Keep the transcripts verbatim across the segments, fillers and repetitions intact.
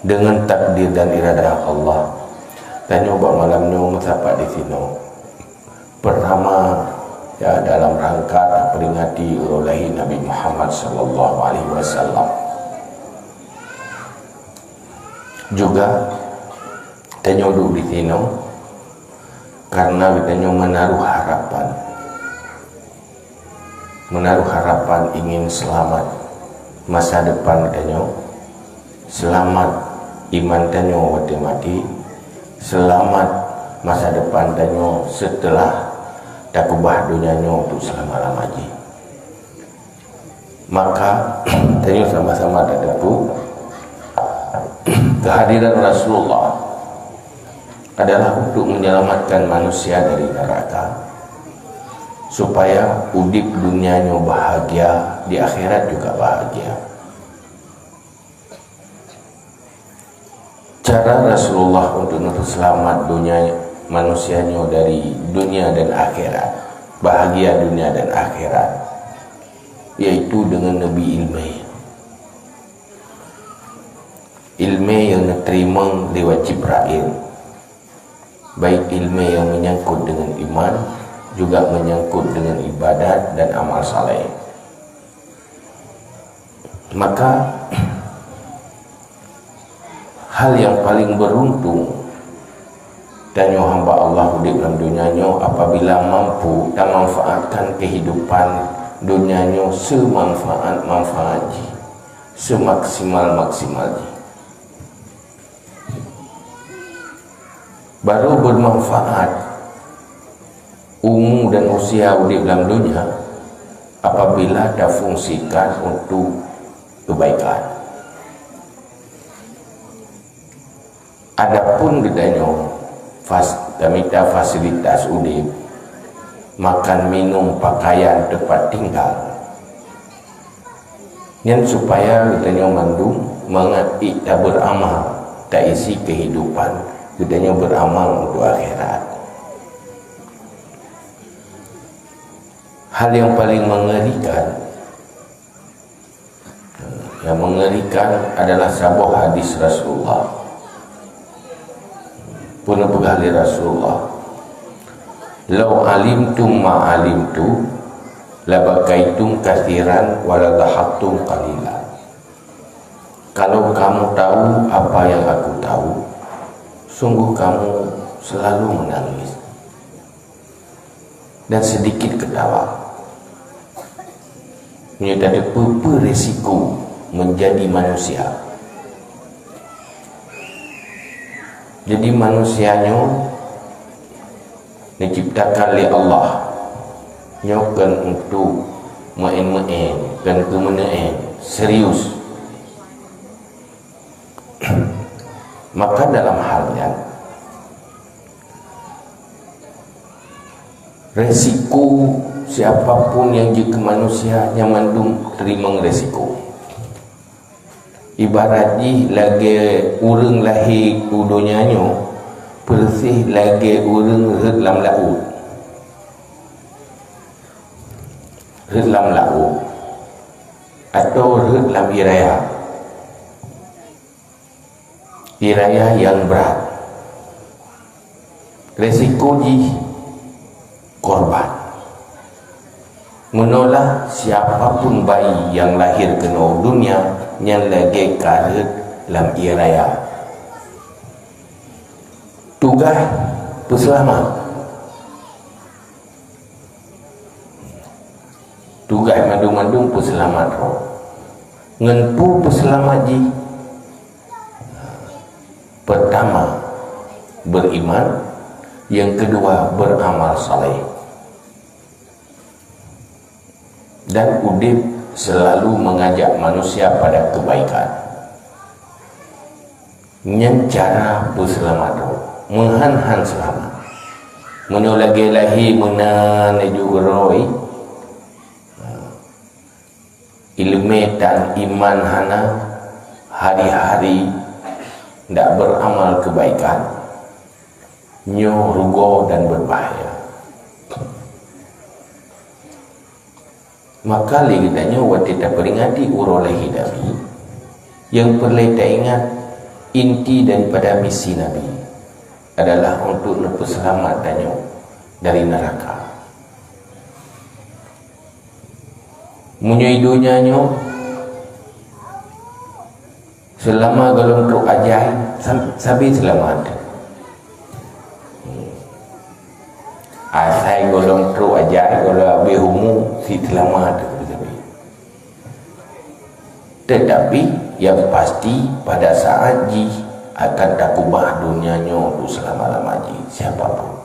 Deungon takdir dan iradah Allah, tanyoe bak malam nyoe meusapat di sinoe. Peurtama, ya, dalam rangka taperingati uroe lahé Nabi Muhammad sallallahu alaihi wasallam. Juga tanyoe duek di sinoe karena geutanyoe meunaruh harapan. Meunaruh harapan ingin seulamat masa depan geutanyoe, seulamat iman tanyoe watée maté, seulamat masa depan tanyoe seuteulah takeubah donya nyoe untuk seulama-lama jih. Maka, tanyoe sama-sama tateupeue keuhadiran Rasulullah adalah untuk menyelamatkan manusia dari neraka, supaya udeb dunia nyoe bahagia, di akhirat juga bahagia. Cara Rasulullah untuk neupeuseulamat dunia manusia nyoe dari dunia dan akhirat, bahagia dunia dan akhirat, yaitu deungon neubri ileumé. Ileumé nyang neuteurimong lewat Jibrail, baik ileumé nyang meunyangkot deungon iman, juga meunyangkot deungon ibadat dan amal saleh. Maka, hal nyang paleng beuruntung tanyoe hamba Allah udeb lam donya nyoe apabila mampu tamanfaatkan keuhidupan donya nyoe seumanfaat-manfaat jih, seumaksimal-maksimal jih. Barô beumanfaat umu dan usia udeb lam donya apabila tafungsikan untuk keubaikan. Adapun geutanyoe fas-, tamita fasilitas udeb, makan, minum, pakaian, teumpat tinggal, nyan supaya geutanyoe mandum mangat ék tabeuramal, taisi keuhidupan geutanyoe beuramal untuk akhirat. Hal nyang paleng meungerikan, nyang meungerikan adalah saboh hadis Rasulullah. Peue neupeugah lé Rasulullah, "Lau alimtum ma alimtu, labakaitum katsiran wa la dhahaktum qalila." Kalau kamu tahu apa yang aku tahu, sungguh kamu selalu menangis dan sedikit ketawa. Meunyoe tateupeue peue resiko menjadi manusia. Jadi, manusia nyoe diciptakan lé Allah nyoe kon untuk meu'én-meu'én, kon keu meu'én, serius. Maka dalam hal nyan, resiko siapa pun nyang jeuet keu manusia nyan mandum teurimong resiko. Ibarat jih lagée ureuëng lahé u donya nyoe, peureuséh lagée ureuëng rhot lam laôt. Rhot lam laôt, atau rhot lam ié raya. Ié raya nyang brat. Resiko jih korban. Meunolah siapa pun bayi nyang lahé keunoe u donya nyan lagée ka rhot lam ié raya. Tugaih peuseulamat. Tugaih mandum-mandum peuseulamat droe. Ngon peue peuseulamat jih? Peurtama, beuriman, nyang keudua, beuramal saleh. Dan udeb seulalu meungajak manusia pada keubaikan. Nyan cara peuseulamat droe, meuhan-han seulamat. Meunyoe lagée lahé meunan laju keudroe, ileumé tan iman hana, hari-hari ndak beuramal keubaikan, nyoe rugoe dan beubahya. Maka lé geutanyoe watée tapeuringati uroe lahé Nabi, nyang peureulée taingat, Inti daripada misi Nabi adalah untuk neupeuseulamat tanyoe dari neuraka. Meunyoe i donya nyoe, seulama gohlom trok ajai, sam-, sabe seulamat. Asai gohlom trok ajai, gohlom habéh umu, cit seulamat sabe. Tetapi, yang pasti, pada saat jih akan takubah donya nyoe untuk seulama-lama jih, siapa pun.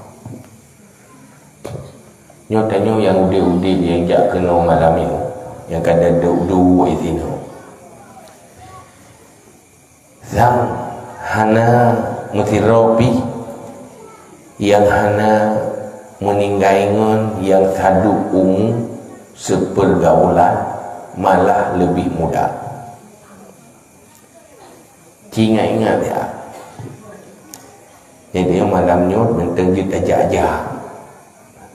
Nyoe tanyoe nyang udeb-udeb nyang jak keunoe malam nyoe, nyang ka duek-duek sinoe. Sang hana meusidroe pih, nyang hana meuninggai ngon nyang sadub umu seupeurgaulan, malah leubeh muda. Ci ingat-ingat ya. Jadi malam nyoe mantong jeuet tajak-jak.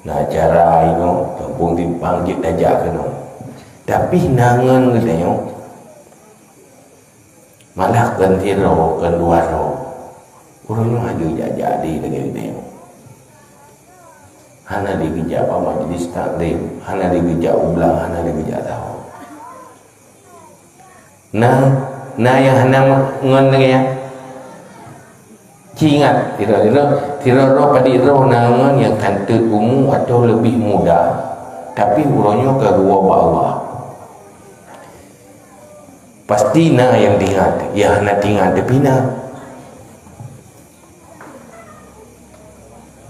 Na acara inoe, gampông simpang jeuet tajak keunoe. Tapi na ngon geutanyoe, malah kon sidroe, kon dua droe. Ureueng nyoe hana jak-jak lé lagèe geutanyoe. Hana lé geujak bak majlis taklim, hana lé geujak u blang, hana lé geujak saho. Na, na nyang hana ngon lagèe nyan. Ci ingat, sidroe-sidroe, sidroe-droe padit droe na ngon nyang ka teuet umu atawa leubeh muda, tapi uroe nyoe ka geuwoe bak Allah. Pasti na nyang teuingat, nyang hana teuingat tapi na.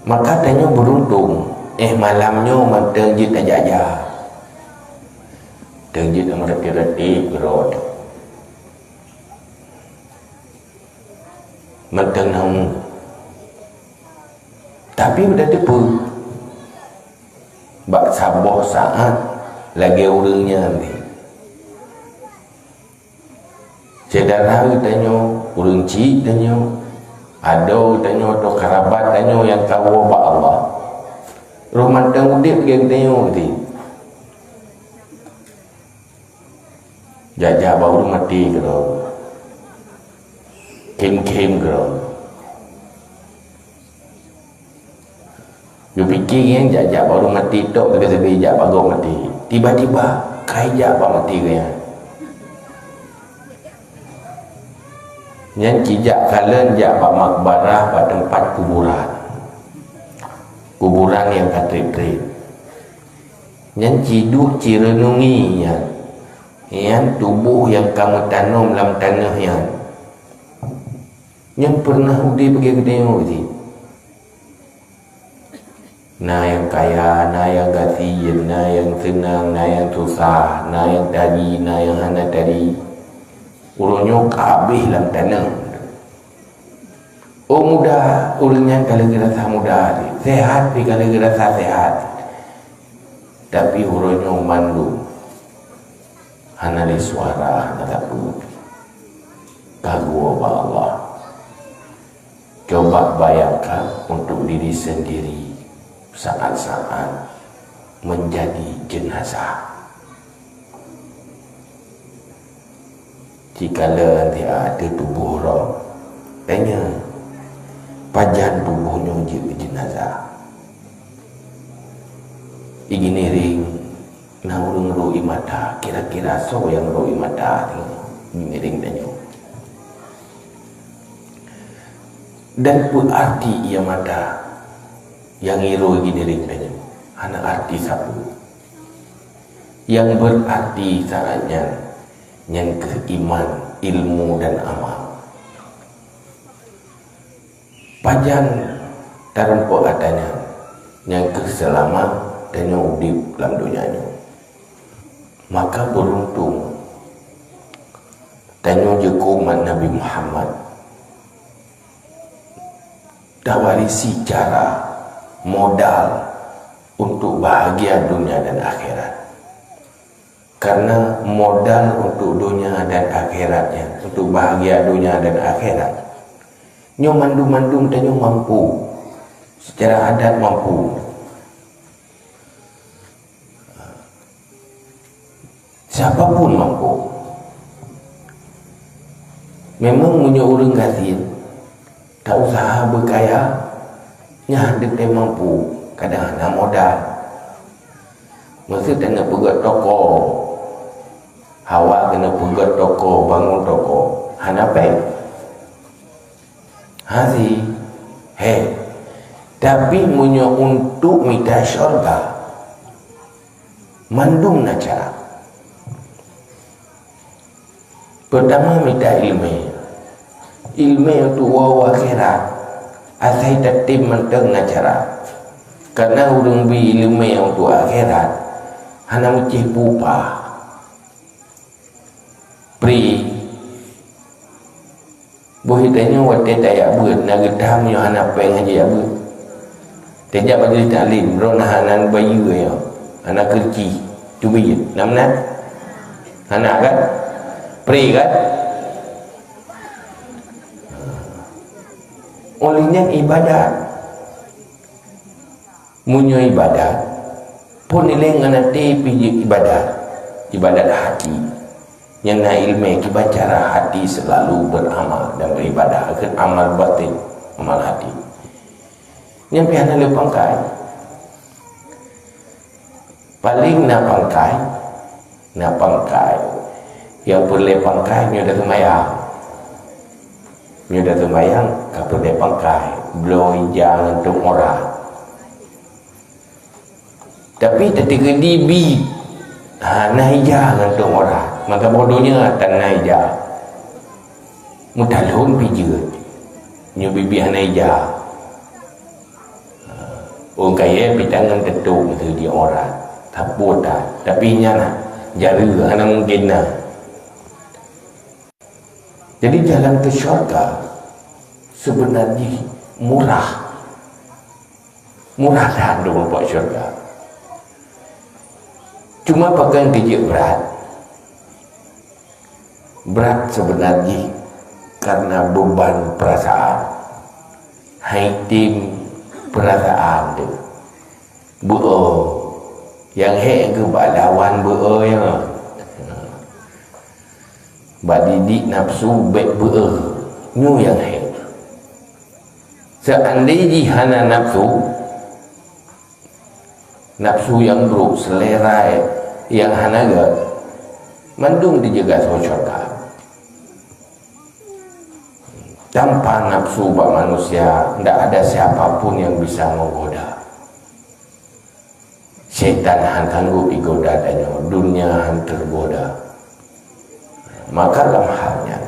Maka tanyoe beuruntung, eh, malam nyoe mantong jeuet tajak-jak. Mantong jeuet meureuti-reuti keudroe. Mantong na umu. Tapi beutateupeue, bak saboh saát lagèe ureueng nyan lé. Syedara geutanyoe, ureueng chik tanyoe, adoe geutanyoe, atau karabat tanyoe nyang ka woe bak Allah, roh mantong udeb lagèe geutanyoe teuh. Jak-jak bak ureueng maté keudroe. Khém-khém keudroe. Geupike nyan jak-jak bak ureueng maté tok, sabe-sabe jak bak gob maté. Tiba-tiba, ka ijak bak maté geuh nyan. Nyan ci jak kalon jak bak makbarah, bak teumpat kuburan. Kuburan nyang ka treb-treb. Nyan ci duek ci reunungi nyan. Nyan tuboh nyang ka meutanom lam tanoh nyan. Nyan peureunah udeb lagèe geutanyoe cit. Na nyang kaya, na nyang gasien, na nyang seunang, na nyang susah, na nyang tari, na nyang hana tari. Uroe nyoe ka habéh lam tanoh. Oh muda, ureueng nyan ka lheueh geurasa muda, seuhat pih ka lheueh geurasa seuhat. Tapi uroe nyoe mandum hana lé suara, hana sapeue. Ka geuwoe bak Allah. Coba bayangkan untuk diri sendiri saat-saat menjadi jenazah. Ci kalon di ateueh tuboh droe, tanyong, pajan tuboh nyoe jeuet keu jenazah? Di Giniring na ureueng rhot ie mata, kira-kira soe nyang rhot ie mata di Giniring tanyoe? Dan peue arti ie mata nyang irhot Giniring tanyoe? Hana arti sapeue. Nyang beurarti saat nyan, nyan kheueh iman, ilmu dan amal. Pajan tareumpok atra nyan, nyan kheueh seulama tanyoe udeb lam donya nyoe. Maka beuruntung tanyoe jeuet keu umat Nabi Muhammad, tawarisi cara modal untuk bahagia dunia dan akhirat. Karena modal untuk dunia dan akhirat nyan, untuk bahagia dunia dan akhirat, nyoe mandum-mandum tanyoe mampu, secara adat mampu. Siapa pun mampu. Memang meunyoe ureuëng gasien, tak usah beukaya, nyan hana teupeue mampu, kadang hana modal. Meuseuti taneuk peugöt toko, hawa keuneuk peugöt toko, bangun toko, hana péng. Hase, he. Tapi meunyoe untuk mita syurga, mandum na cara. Peurtama mita iéleumé. Iéleumé untuk woe-woe akhirat, asai tatem mantong na cara. Karena ureuëng bi iéleumé untuk akhirat, hana meucéh peue upah. Pri. Boh tanyoe watée tajak beuet, na geutam nyoe hana péng hana jak beuet. Tajak majelis taklim, droe na hana bayeue nyoe, hana keureuji, teubiet. Na meunan? Hana kan? Pri kan? Oleh nyan ibadat. Meunyoe ibadat, phon ilée ngon até pih jeuet ibadat, ibadat hati. Nyan na iéleumé kiban cara hati seulalu beuramal dan beuribadah, kheun amal batin, amal hati. Nyan pih hana le pangkai. Paleng na pangkai, na pangkai. Nyang peureulée pangkai nyoe daseumayang. Nyoe daseumayang ka peureulée pangkai, bloe ija ngon tông urat. Tapi teuteukeuh di bi hana ija ngon tông urat, maka boh donya tan na ija. Meutalon pih jeuet, nyoe bibi hana ija. Ôn kayée pih tangan teutuek meuseujid orang, tapue that, tapi nyan na jareue hana mungken na. Jadi jalan ke syurga sebenarnya murah. Murah that untuk meupat syurga. Cuma pakon keu jeuet brat. Brat sebenarnya karena beban perasaan. Hai tem perasaan tu. Beu-o. Nyang hék keu bak lawan beu-o nyan. Bak didik nafsu bék beu-o. Nyoe nyang hék. Seandai jih hana nafsu, nafsu nyang brok, selera nyang hana gét, mandum teujaga saboh syurga. Tanpa nafsu bak manusia, ndak ada siapa pun yang bisa menggoda. Setan han sanggup igoda tanyoe, dunia han tergoda. Maka lam hal nyan,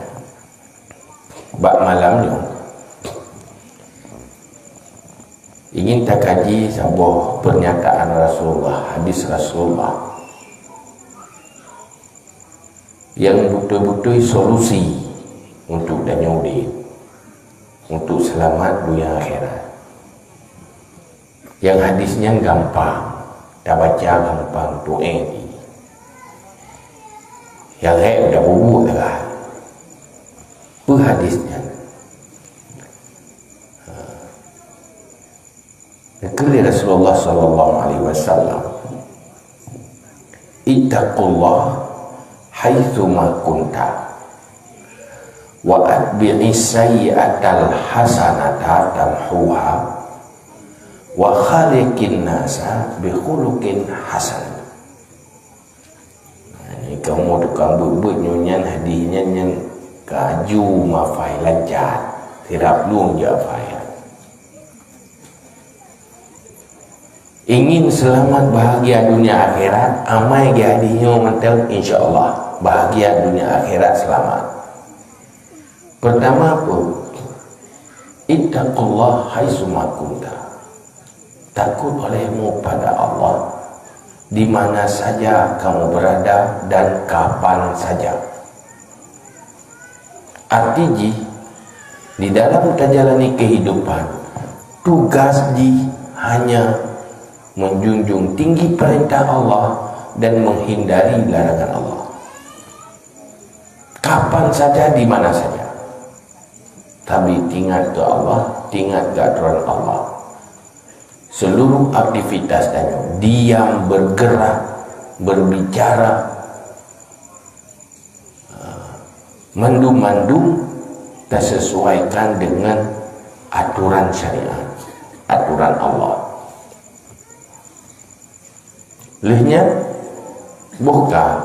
bak malam nyoe, ingin takaji saboh pernyataan Rasulullah, hadis Rasulullah, yang beutôi-beutôi solusi untuk tanyoe udeb, untuk seulamat dunia akhirat. Nyang hadis nyan gampang, tabaca gampang, tu'en. Nyang hék udah bubuet dah. Peue hadis nyan? Ha. Kheun lé Rasulullah sallallahu alaihi wasallam, "Ittaqullah haitsuma kunta, wa atbi'is sayyi'atal hasanata tamhuha, wa khaliqin nasa bi khuluqin hasan." Nah, ni kamoe tukang beuet-beuet nyoe nyan, hadih nyan, nyan kaju mafai lancat, sirab lueng jeuet afai. Ingin selamat bahagia dunia akhirat, amai geuhadih nyoe mantong, insya Allah bahagia dunia akhirat selamat. Pertama apa? Ittaqullah haitsuma kunta. Takut olehmu pada Allah di mana saja kamu berada dan kapan saja. Arti jih, di dalam tajalani kehidupan, tugas jih hanya menjunjung tinggi perintah Allah dan menghindari larangan Allah. Kapan saja, di mana saja. Tapi ingat keu Allah, ingat keu atoran Allah. Seluruh aktivitas tanyoe, diam, bergerak, berbicara, mandum-mandum tasesuaikan dengan aturan syariat, aturan Allah. Lheueh nyan, boh ka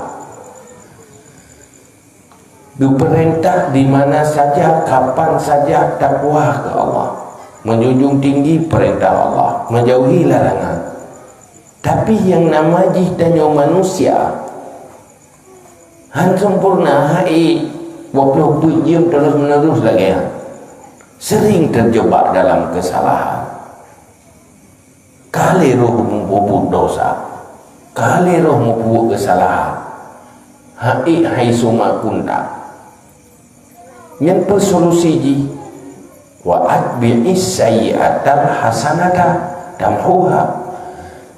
geupeurintah di mana saja, kapan saja takwa keu Allah, menjunjung tinggi peurintah Allah, menjauhi larangan. Tapi nyang nama jih tanyoe manusia, han sempurna, hai, walaupun jeuem terus-menerus lagée nyan, sering terjebak dalam kesalahan. Ka lé roh meubuet dosa, ka lé roh meubuet keusalahan. Hai, hai suma kunta. Nyan peue solusi jih? "Wa atbi'is sayyi'atal hasanata tamhuha."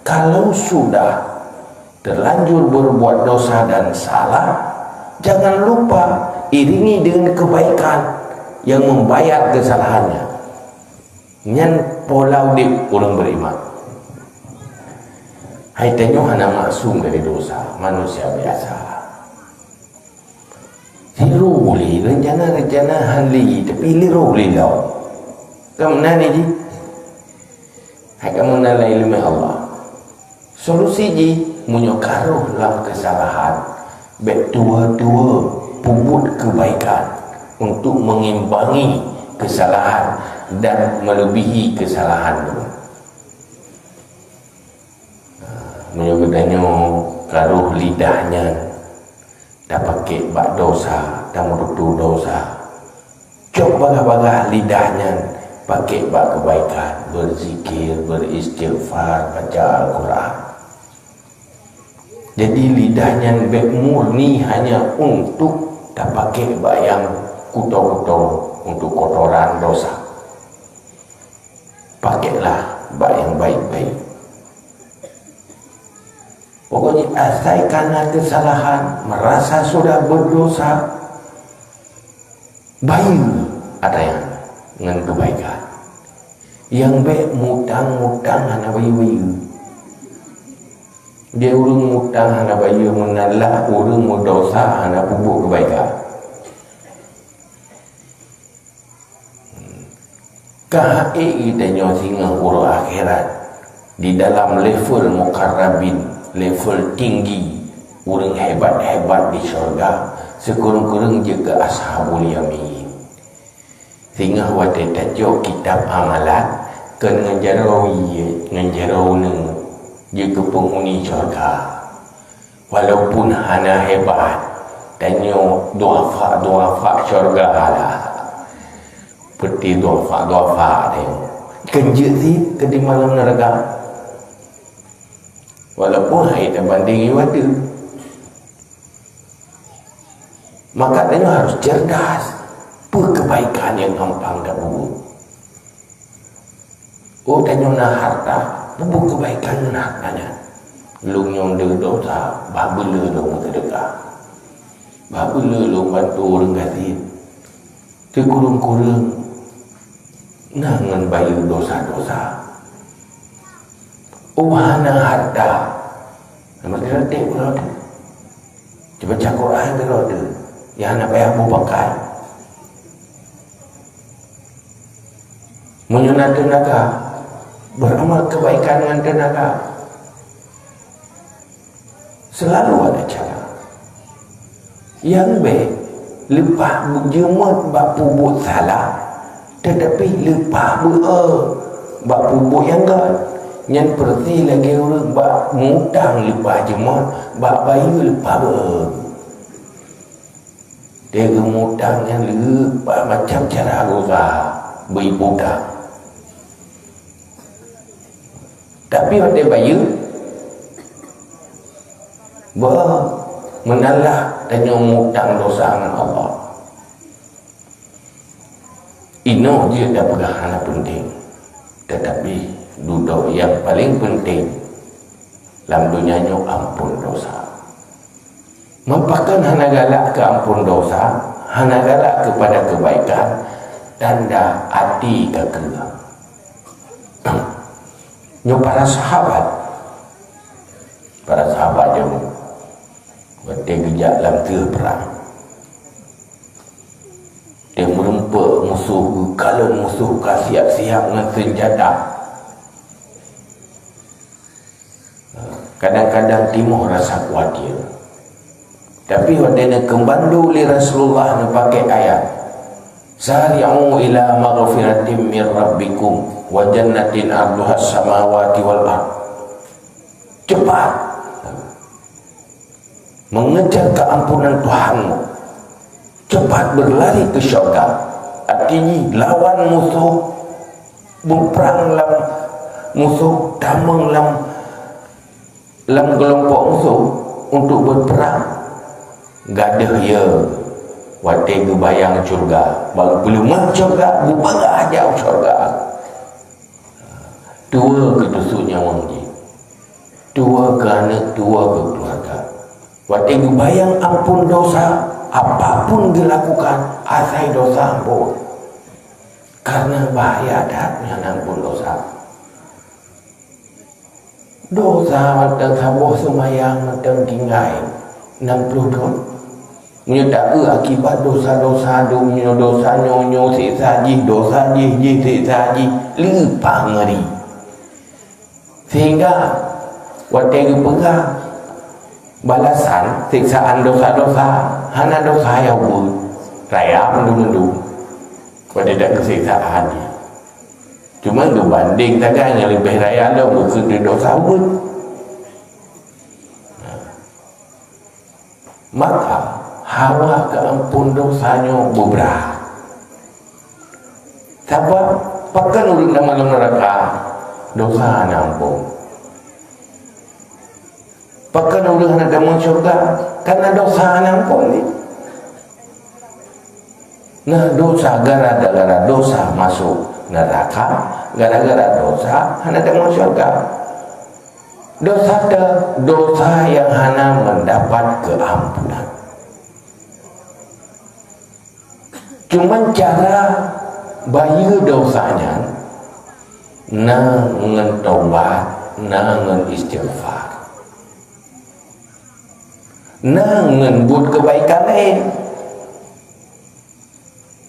Kalau sudah terlanjur berbuat dosa dan salah, jangan lupa iringi dengan kebaikan yang membayar kesalahannya. Nyan pola udeb ureuëng beriman. Hai, tanyoe hana maksum dari dosa, manusia biasa. Lé roh lé, rencana-rencana han lé, tapi lé roh lé lom. Ka meunan jih? Hai, ka meunan lé ileumèe Allah. Solusi jih, meunyoe ka rhoh lam keusalahan, bék tuwoe-tuwoe peubuet keubaikan untuk mengimbangi keusalahan dan melebihi keusalahan droe. Meunyoe geutanyoe ka rhoh lidah nyan tapakék bak dosa, tameututoe dosa, cok bagah-bagah lidah nyan pakék bak keubaikan, beuzikir, beuristigfar, baca Al-Quran. Jadi, lidah nyan bék murni hanya untuk tapakék bak nyang kuto-kuto, untuk kotoran dosa. Pakéklah bak nyang baik-baik. Pokoknya, asai kana keusalahan, merasa sudah berdosa, bayeue atra nyan ngon keubaikan. Nyang bék mutang-mutang hana bayeue-bayeue. Di ureuëng mutang hana bayeue, meunan lah ureuëng meudosa hana peubuet keubaikan. Ka hai geutanyoe singoh uroe akhirat, di dalam level muqarrabin, level tinggi, ureuëng hebat-hebat di syurga, sikureueng-kureueng jeuet keu ashabul yamin. Singoh watée tacok kitab amalan, kon ngon jaroe wie, ngon jaroe uneue, jeuet keu peunghuni syurga. Walaupun hana hebat, tanyoe duafa-duafa syurga lah. Peuti duafa-duafa tanyoe. Kon jeuet sit keutimang lam neuraka. Walaupun hai tabandéng iwadeue. Maka tanyoe harus cerdas. Peue keubaikan nyang gampang tapeubuet? Oh, tanyoe na harta, peubuet keubaikan ngon harta nyan. Lôn nyoe le dosa, bah beuleu lôn meuseudeukah. Bah beuleu lôn bantu ureuëng gasien. Sikureueng-kureueng na ngon bayeue dosa-dosa. Oh, hana harta. Nama teureuteh uroe teuh. Cuba baca Quran keudroe teuh, nyang hana payah mupakai. Meunyoe na teunaga, beramal kebaikan ngon teunaga. Selalu ada cara. Nyang bék leupah beujeumot bak peubuet salah, teutapi leupah beu-e bak peubuet nyang göt. Nyan peureuti lagée ureuëng bak mutang leupah jeumot, bak bayeue leupah beu-e. Teuma mutang nyan leupah macam cara gura beu-e mutang. Tapi watée bayeue, bah, meunan lah tanyoe mutang dosa ngon Allah. Inoe jeuet tapeugah hana peunteng, teutapi dudoe nyang paleng peunteng lam donya nyoe amphon dosa. Meupakon hana galak keu amphon dosa, hana galak keupada keubaikan, tanda até ka kreueh. Nyoe para sahabat, para sahabat jameun watée geujak lam teuh prang, teuh meureumpok Musoh, geukalon musoh ka siap-siap ngon seunjata. Kadang-kadang timoh rasa khawatir. Tapi watée neukeumbandô lé Rasulullah neupakée ayat, "Sari'u ila maghfiratin min rabbikum wa jannatin 'arduhas samawati wal ard." Cepat mengejar keampunan Tuhanmu. Cepat berlari ke syurga. Artinya, lawan musoh, berperang lam musoh, tamong lam, lam kelompok musoh untuk berperang. Gadeuh ya, watée geubayang syurga, bak geupeuleumoh syurga, geupeugah jak syurga. Tuwoe keu tusut nyawöng jih. Tuwoe keu aneuk, tuwoe keu keuluwarga. Watée geubayang amphon desya, apapun geulakukan, asai desya amphon. Karena bahaya that nyan amphon desya. Desya mantong saboh seumayang mantong tinggai nam ploh thon. Meunyoe taeu akibat desya-desya, meunyoe desya nyoe, nyoe siksa jih, desya jih, jih siksa jih, leupah ngeri. Sehingga watée geupeugah balasan siksaan desya-desya, hana desya nyang buet, raya mandum-mandum. Watée that keu siksaan jih. Cuma geubandeng sagai nyang leubeh raya lom geukheun desya buet. Maka, hawa keu amphon desya nyoe beubrat. Sabab, pakon ureuëng na lam neuraka, desya na amphon. Pakon ureuëng hana tamong syurga, karena desya na amphon ni. Nah, desya, gara-gara desya masuk neuraka, gara-gara desya hana tamong syurga. Desya teuh, desya nyang hana meudapat keuampunan. Cuman cara bayeue desya nyan na ngon taubat, na ngon istighfar, na ngon buet keubaikan laén.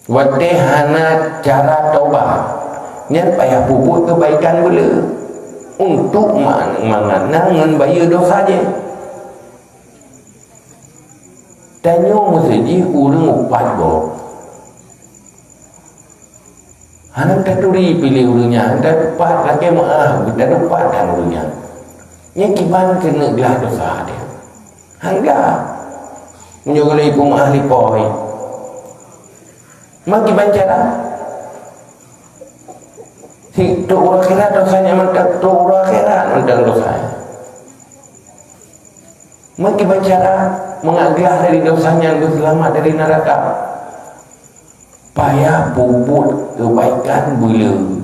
Watée hana cara tobat, nyan payah peubuet keubaikan beuleu untuk ma-, mangat na ngon bayeue desya jih. Tanyoe meuseujih ureuëng upat gob. Hana taturi piléh ureuëng nyan, hana tatupat lakée meuáh, hana tatupat tan ureuëng nyan. Nyan kiban keuneuk glah desya deh. Hangga. Meunyoe geuleupeumaah lipoi. Meukiban cara? Si trok u akhirat desya nyan mantong, trok u akhirat mantong desya. Meukiban cara meuglah dari desya nyan, geuseulamat dari neuraka? Payah peubuet keubaikan beuleu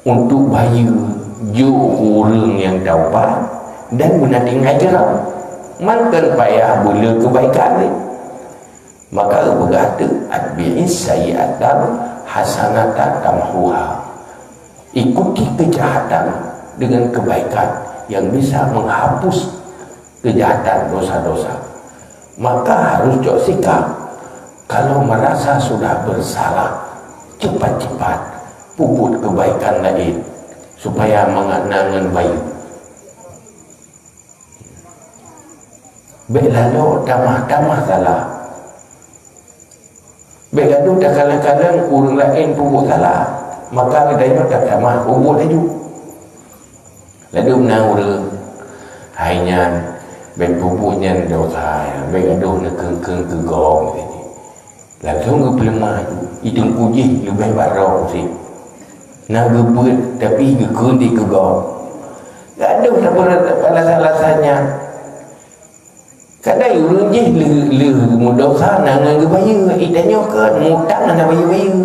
untuk bayeue jok keu ureuëng nyang taubat dan beuna tinggai jroh. Mantong payah beuleu keubaikan lé. Maka geupeugah teuk, "Atbi'is sayyi'atal hasanata tamhuha." Ikuti kejahatan dengan kebaikan yang bisa menghapus kejahatan, dosa-dosa. Maka harus cok sikap. Kalau merasa sudah bersalah, cepat-cepat peubuet kebaikan laén supaya mangat na ngon bayeue. Bék lalo tamah-tamah salah. Bék gadoh takalon-kalon ureuëng laén peubuet salah, maka geutanyoe tatamah peubuet laju. Ladôm na ureuëng, hai nyan, bék peubuet nyan desya, bék gadoh neukheun-kheun keu gob. Langsong geupeuleumah laju, i teungku jih leubeh bak droe sit. Na geubeuet, tapi geukheun di keu gob. Gadoh sapeue alasan-alasan nyan. Kadang ureuëng jih lheueh, lheueh meudosa na ngon geubayeue, i tanyoe kheun mutang hana bayeue-bayeue.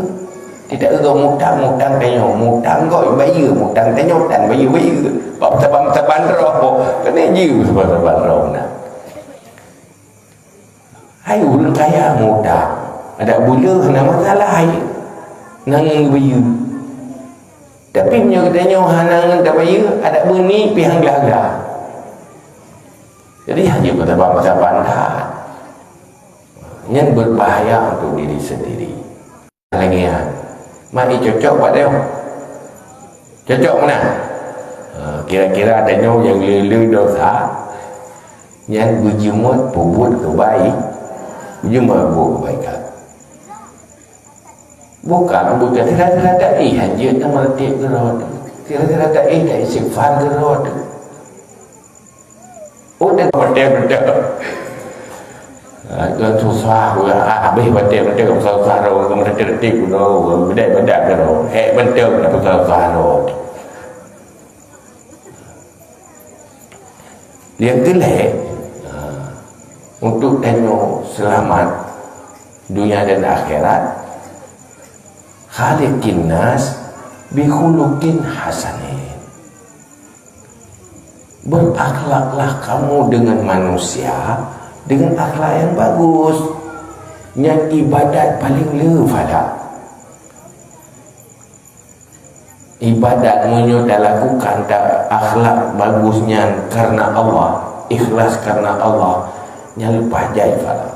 Tidak, gob mutang, mutang tanyoe, mutang gob bayeue, mutang tanyoe tan bayeue-bayeue. Bak saban-saban droe, keuneuk jeuet saban-saban droe na. Hai ureuëng kaya mutang, adak buleue hana masalah hai, na ngon geubayeue. Tapi meunyoe geutanyoe hana ngon tabayeue, adak beuni pih han glah-glah. Jadi, hana meusaban-saban that. Nyan berbahaya untuk diri sendiri. lagée nyan. Mak, eh, cocok bak tanyoe? Cocok meunan? Ha, kira-kira tanyoe nyang le-le desya, nyan beujeuet peubuet keubai-, beujeuet peubuet keubaikan. Bukan, bukan sira-sira taéh hanjeuet na meureutek keudroe teuh. Sira-sira taéh ta-istighfar keudroe teuh. Oh, dah beutôi-beutôi. Ha, kan susah pula. Ah, habéh beutôi-beutôi, susah-susah droe, meureutek-reutek keudroe, beudai-beudai keudroe. Hék beutôi, dah susah-susah droe. Nyang keu lhée, ha, untuk tanyoe seulamat dunia dan akhirat, khaliqin nas bi khuluqin hasanin. Berakhlaklah kamu dengan manusia dengan akhlak yang bagus. Nyan ibadat paléng le pahala. Ibadat meunyoe talakukan ta-, akhlak bagus nyan karena Allah, ikhlas karena Allah, nyan leupah jai pahala.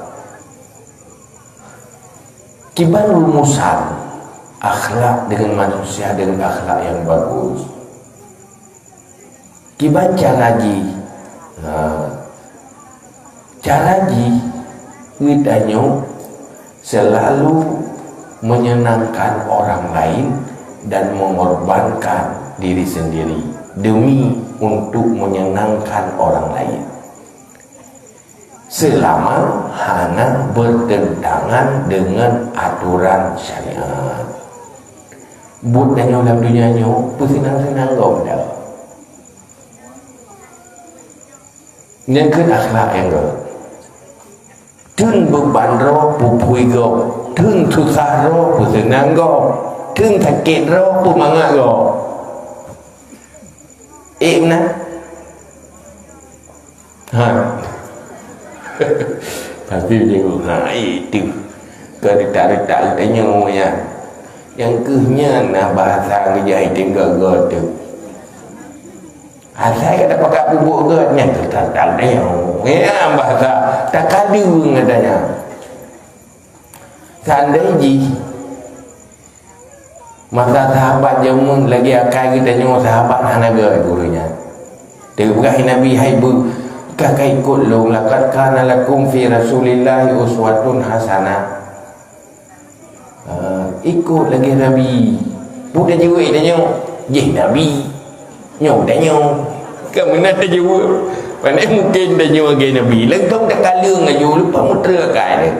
Kiban rumusan akhlak dengan manusia dengan akhlak yang bagus. Kiban cara jih? Ha. Cara jih, geutanyoe selalu menyenangkan orang lain dan mengorbankan diri sendiri demi untuk menyenangkan orang lain. Selama hana bertentangan dengan aturan syariat. Buet tanyoe lam dunia nyoe peuseunang-seunang gob dah. Nyan keuh akhlak nyang gob. Theun beuban droe peuphui gob, theun susah droe peuseunang gob, theun sakét droe peumangat gob. Eh, meunan? Ha. Tapi jeuet, ha, itu. Keu retak-retak geutanyoe nyan. Nyang keuh nyan na bahasa geujak item gata teuh. Asai ka tapakat peubuet gata nyan keuh retak-retak geutanyoe. Nyan bahasa takaleueng gata nyan. Seandai jih masa sahabat jameun lagée akai geutanyoe, sahabat hana gét gurée nyan. Teupeugah Nabi, "Hai beu, ka kaikot lôn, laqad kana lakum fi Rasulillahi uswatun hasanah." Ah, ikot lagée Nabi. Peue tajeuet tanyoe? Jih Nabi. Nyoe tanyoe. Ka meunan tajeuet. Pane mungken tanyoe lagée Nabi. Langsung takaleueng laju, leupah meutreu akai lé.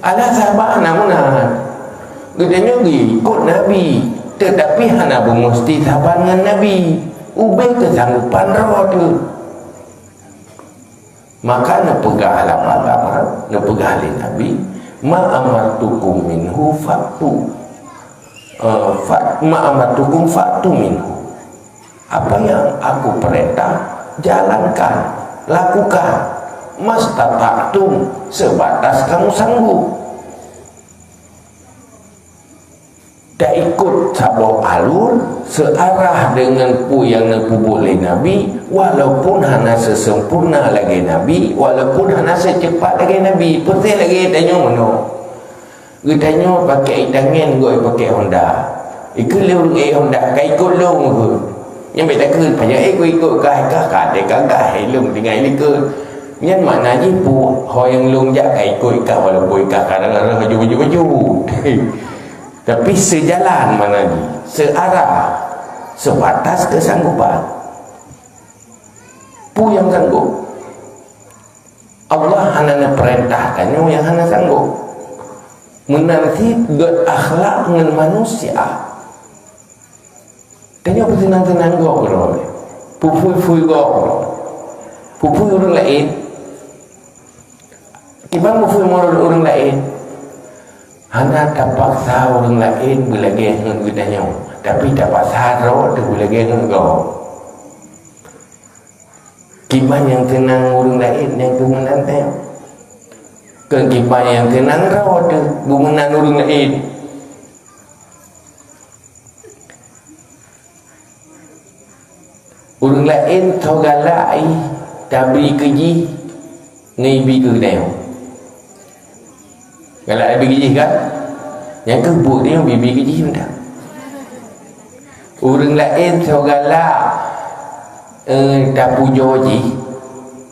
Alah saban na meunan. Geutanyoe geuikot Nabi, teutapi hana beumusti saban ngon Nabi. Ubé keusanggopan droe teuh. Maka neupeugah lam agama, neupeugah lé Nabi, "Ma amartukum minhu fa'tu." Eh, fa-, "Ma amartukum fa'tu minhu." Apa yang aku perintah, jalankan, lakukan. Mastata'tum, sebatas kamu sanggup. Taikot saboh alur, seuarah deungon peue nyang neupeubuet lé Nabi, walaupun hana seusempurna lagée Nabi, walaupun hana seucepat lagée Nabi, peureséh lagée tanyoe meunoe. Geutanyoe pakai itangen, goi pakai Honda. Ikeu lé ureuëng ék Honda, ka ikot lôn keuh. Nyan bék takheun, pajan ék ku ikot kah, kah ka teuka kah, lôn tinggai likot. Nyan makna jih peue, ho nyang lôn jak ka ikot kah, walaupun kah kadang rhah baju-baju. Tapi seujalan makna jih, seuarah, seubatas keusanggopan. Peue nyang sanggob? Allah hana neupeurintah tanyoe nyang hana sanggob. Meunan cit gét akhlak ngon manusia. Tanyoe peuseunang-seunang gob keudroe. Peuphui-phui gob. Peuphui ureuëng laén. Kiban peuphui ureuëng laén. Hana tapaksa ureuëng laén beulagée ngon geutanyoe, tapi tapaksa droe teuh beulagée ngon gob. Kiban nyang seunang ureuëng laén nyang keu meunan teuh. Kon kiban nyang seunang droe teuh beumeunan ureuëng laén. Ureuëng laén soe galak jih tabri keu jih ngon ibi keu geutanyoe. Galak bibi jih kan? Nyang keuh buet nyoe bibi jih mantong. Ureuëng laén soe galak, eh, tapujoe jih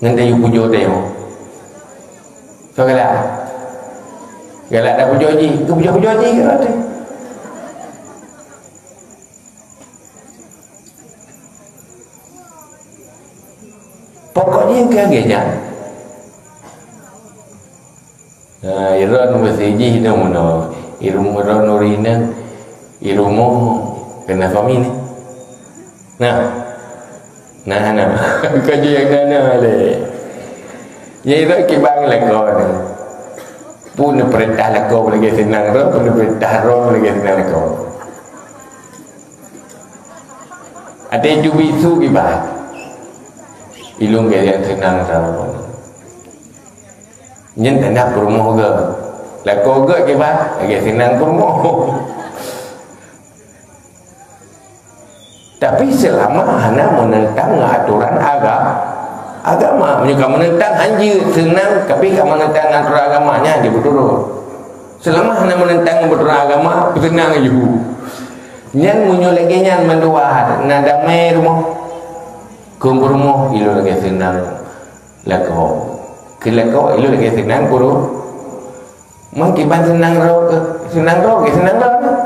ngon tayue pujoe tanyoe. Soe galak? Galak tapujoe jih, geupujoe-pujoe jih galak teuh. Pokok jih keu lagée nyan. Nah, iron meuseujih nyoe meunoe. Irum-, iron ureuëng inong, i rumoh keu na suami ni. Nah. Nah, nah. Ka jeuet nyang na-na lé. Nyang iron kiban lakoe ni. Peue neupeurintah lakoe lagée seunang droe, peue neupeurintah droe lagée seunang lakoe. Até cubi su kiban. Ilong gaya seunang droe. Nyan tanda peurumoh geuh. Lakoe geuh kiban, lagée seunang peurumoh. Tapi seulama hana meunentang ngon atoran aga-, agama. Meunyoe ka meunentang, hanjeuet, seunang, tapi ka meunentang ngon atoran agama, nyan jeuet beuturot. Seulama hana meunentang ngon atoran agama, peuseunang ju. Nyan meunyoe lagée nyan mandua, na damé rumoh. Keu peurumoh, ilong lagée seunang lakoe. Keu lakoe, ilong lagée seunang peurumoh. Meukiban seunang droe keuh, seunang droe keuh, seunang droe keuh.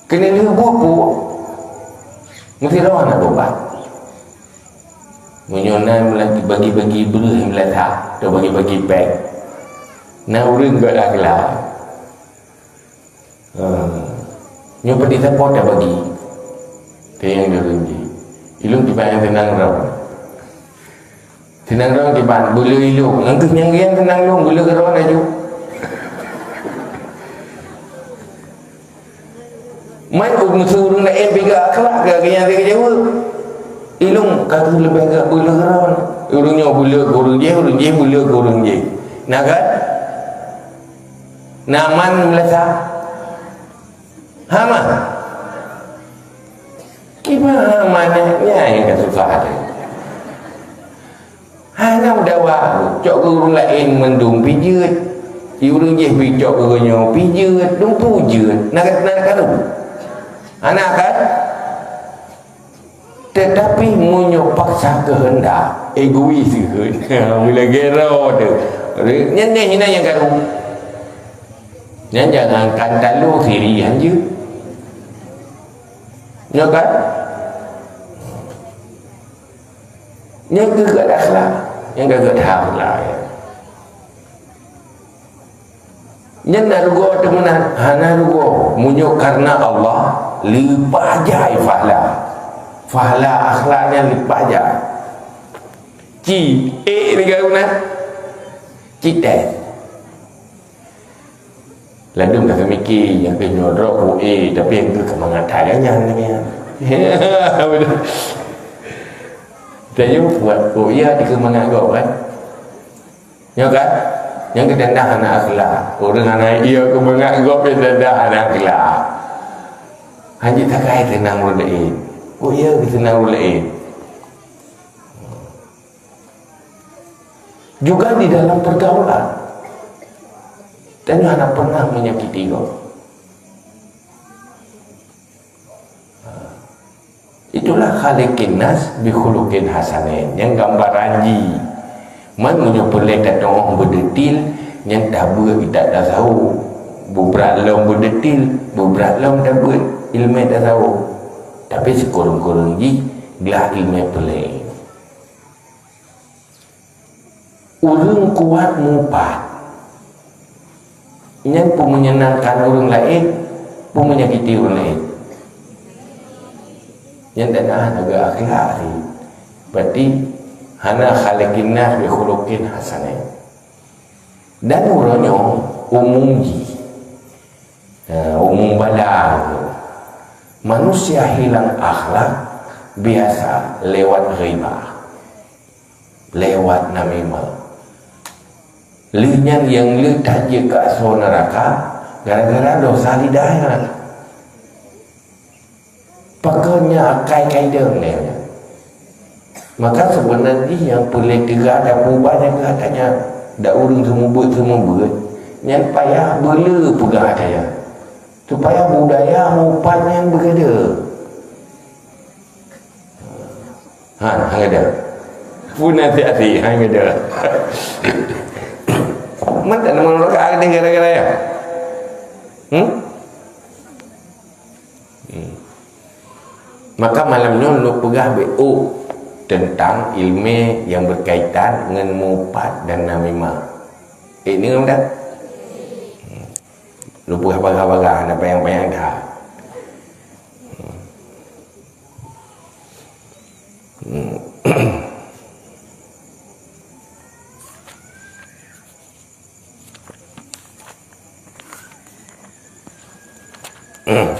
Keuneuk lheueh buet peue? Meusidroe hana beban. Meunyoe na lagi bagi-bagi breueh meulasa, atau bagi-bagi péng, na ureuëng gak akhlak. Ha. Nyoe peudisapa tabagi. Teunyang ureuëng jih. Ilong kiban nyang seunang droe. Seunang droe kiban, beuleu ilong. Ngon keuh nyang rian seunang lôn, beuleu keudroe laju. Man ureuëng su ureuëng laén piga akhlak keu nyang geujaweueb. Ilong ka keuh leubeh gak beuleu keudroe. Ureuëng nyoe beuleu keu ureuëng jih, ureuëng jih beuleu keu ureuëng jih. Na kan? Na man meulasa? Hama. Kiban hama nyan, nyan nyang ka susah teuh. Hana meudawa, cok keu ureuëng laén mandum pijeuet. Di ureuëng jih pih cok keu geuh nyoe pijeuet, dumpeue jeuet. Na, na karu. Hana kan? Tetapi meunyoe paksa keuheundak, egois keuheundak, meulagée droe teuh. Nyan, nyan hina nyang karu. Nyan jangankan taloe, siri hanjeuet. Nyoe kan? Nyan keuh gata akhlak, nyan keuh gata akhlak. Nyan na rugoe teuh meunan, hana rugoe. Meunyoe karena Allah, leupah jai fahla. Fahla akhlak nyan leupah jai. Ci, ék lagée guna. Ci tes. Ladôm ka teumiki, nyang keuh nyoe droe ku ék, tapi nyang keuh ka mangat that nyan, nyan. Beutôi. Tanyoe buet ku iya dikeue mangat gob, kan? Nyoe kan? Nyang keuh tanda hana akhlak. Ureuëng hana iya keu mangat gob nyan tanda hana akhlak. Hanjeuet takai seunang ureuëng laén. Ku iya keu seunang ureuëng laén. Juga di dalam pergaulan, tanyoe hana pernah menyakiti gob. Itulah khaliqin nas bi khuluqin hasanin. Nyang gambaran jih. Man meunyoe peureulée tateu'oh beudeutil, nyan tabeuet itat tasawuf. Bubrat lom beudeutil, bubrat lom tabeuet ileumé tasawuf. Tapi sikureueng-kureueng jih glah ileumé peureulée. Ureuëng kuat mupat, nyan peue meunyenangkan ureuëng laén, peue menyakiti ureuëng laén. Nyan tanda hana geuakhlak lé. Berarti hana khaliqin nas bi khuluqin hasanin. Dan uroe nyoe umum jih, ha, umum bala. Manusia hilang akhlak biasa lewat ghibah. Lewat namimah. Lheueh nyan nyang le that jeuet keu asoe neuraka gara-gara dosa lidah nyan. Pakon nyan akai kaidong lé nyan. Maka seubeuna jih nyang peureulée teuga dan peubah nyang gata nyan. Dak ureuëng seumeubeuet-seumeubeuet, Nyan payah beu le peugah kaya, supaya budaya mupat nyan beugada. Ha, hana ada. Pun hati-hati, hana ada. Mantap nama orang ada gara-gara ya. Hmm? Hmm. Maka malam nyoe lôn peugah beu teuntang ilmu yang berkaitan ngon mupat dan namimah. Eh, ni dah. Hmm. Lôn peugah bagah-bagah, na payang-payang dah. Hmm. Hmm.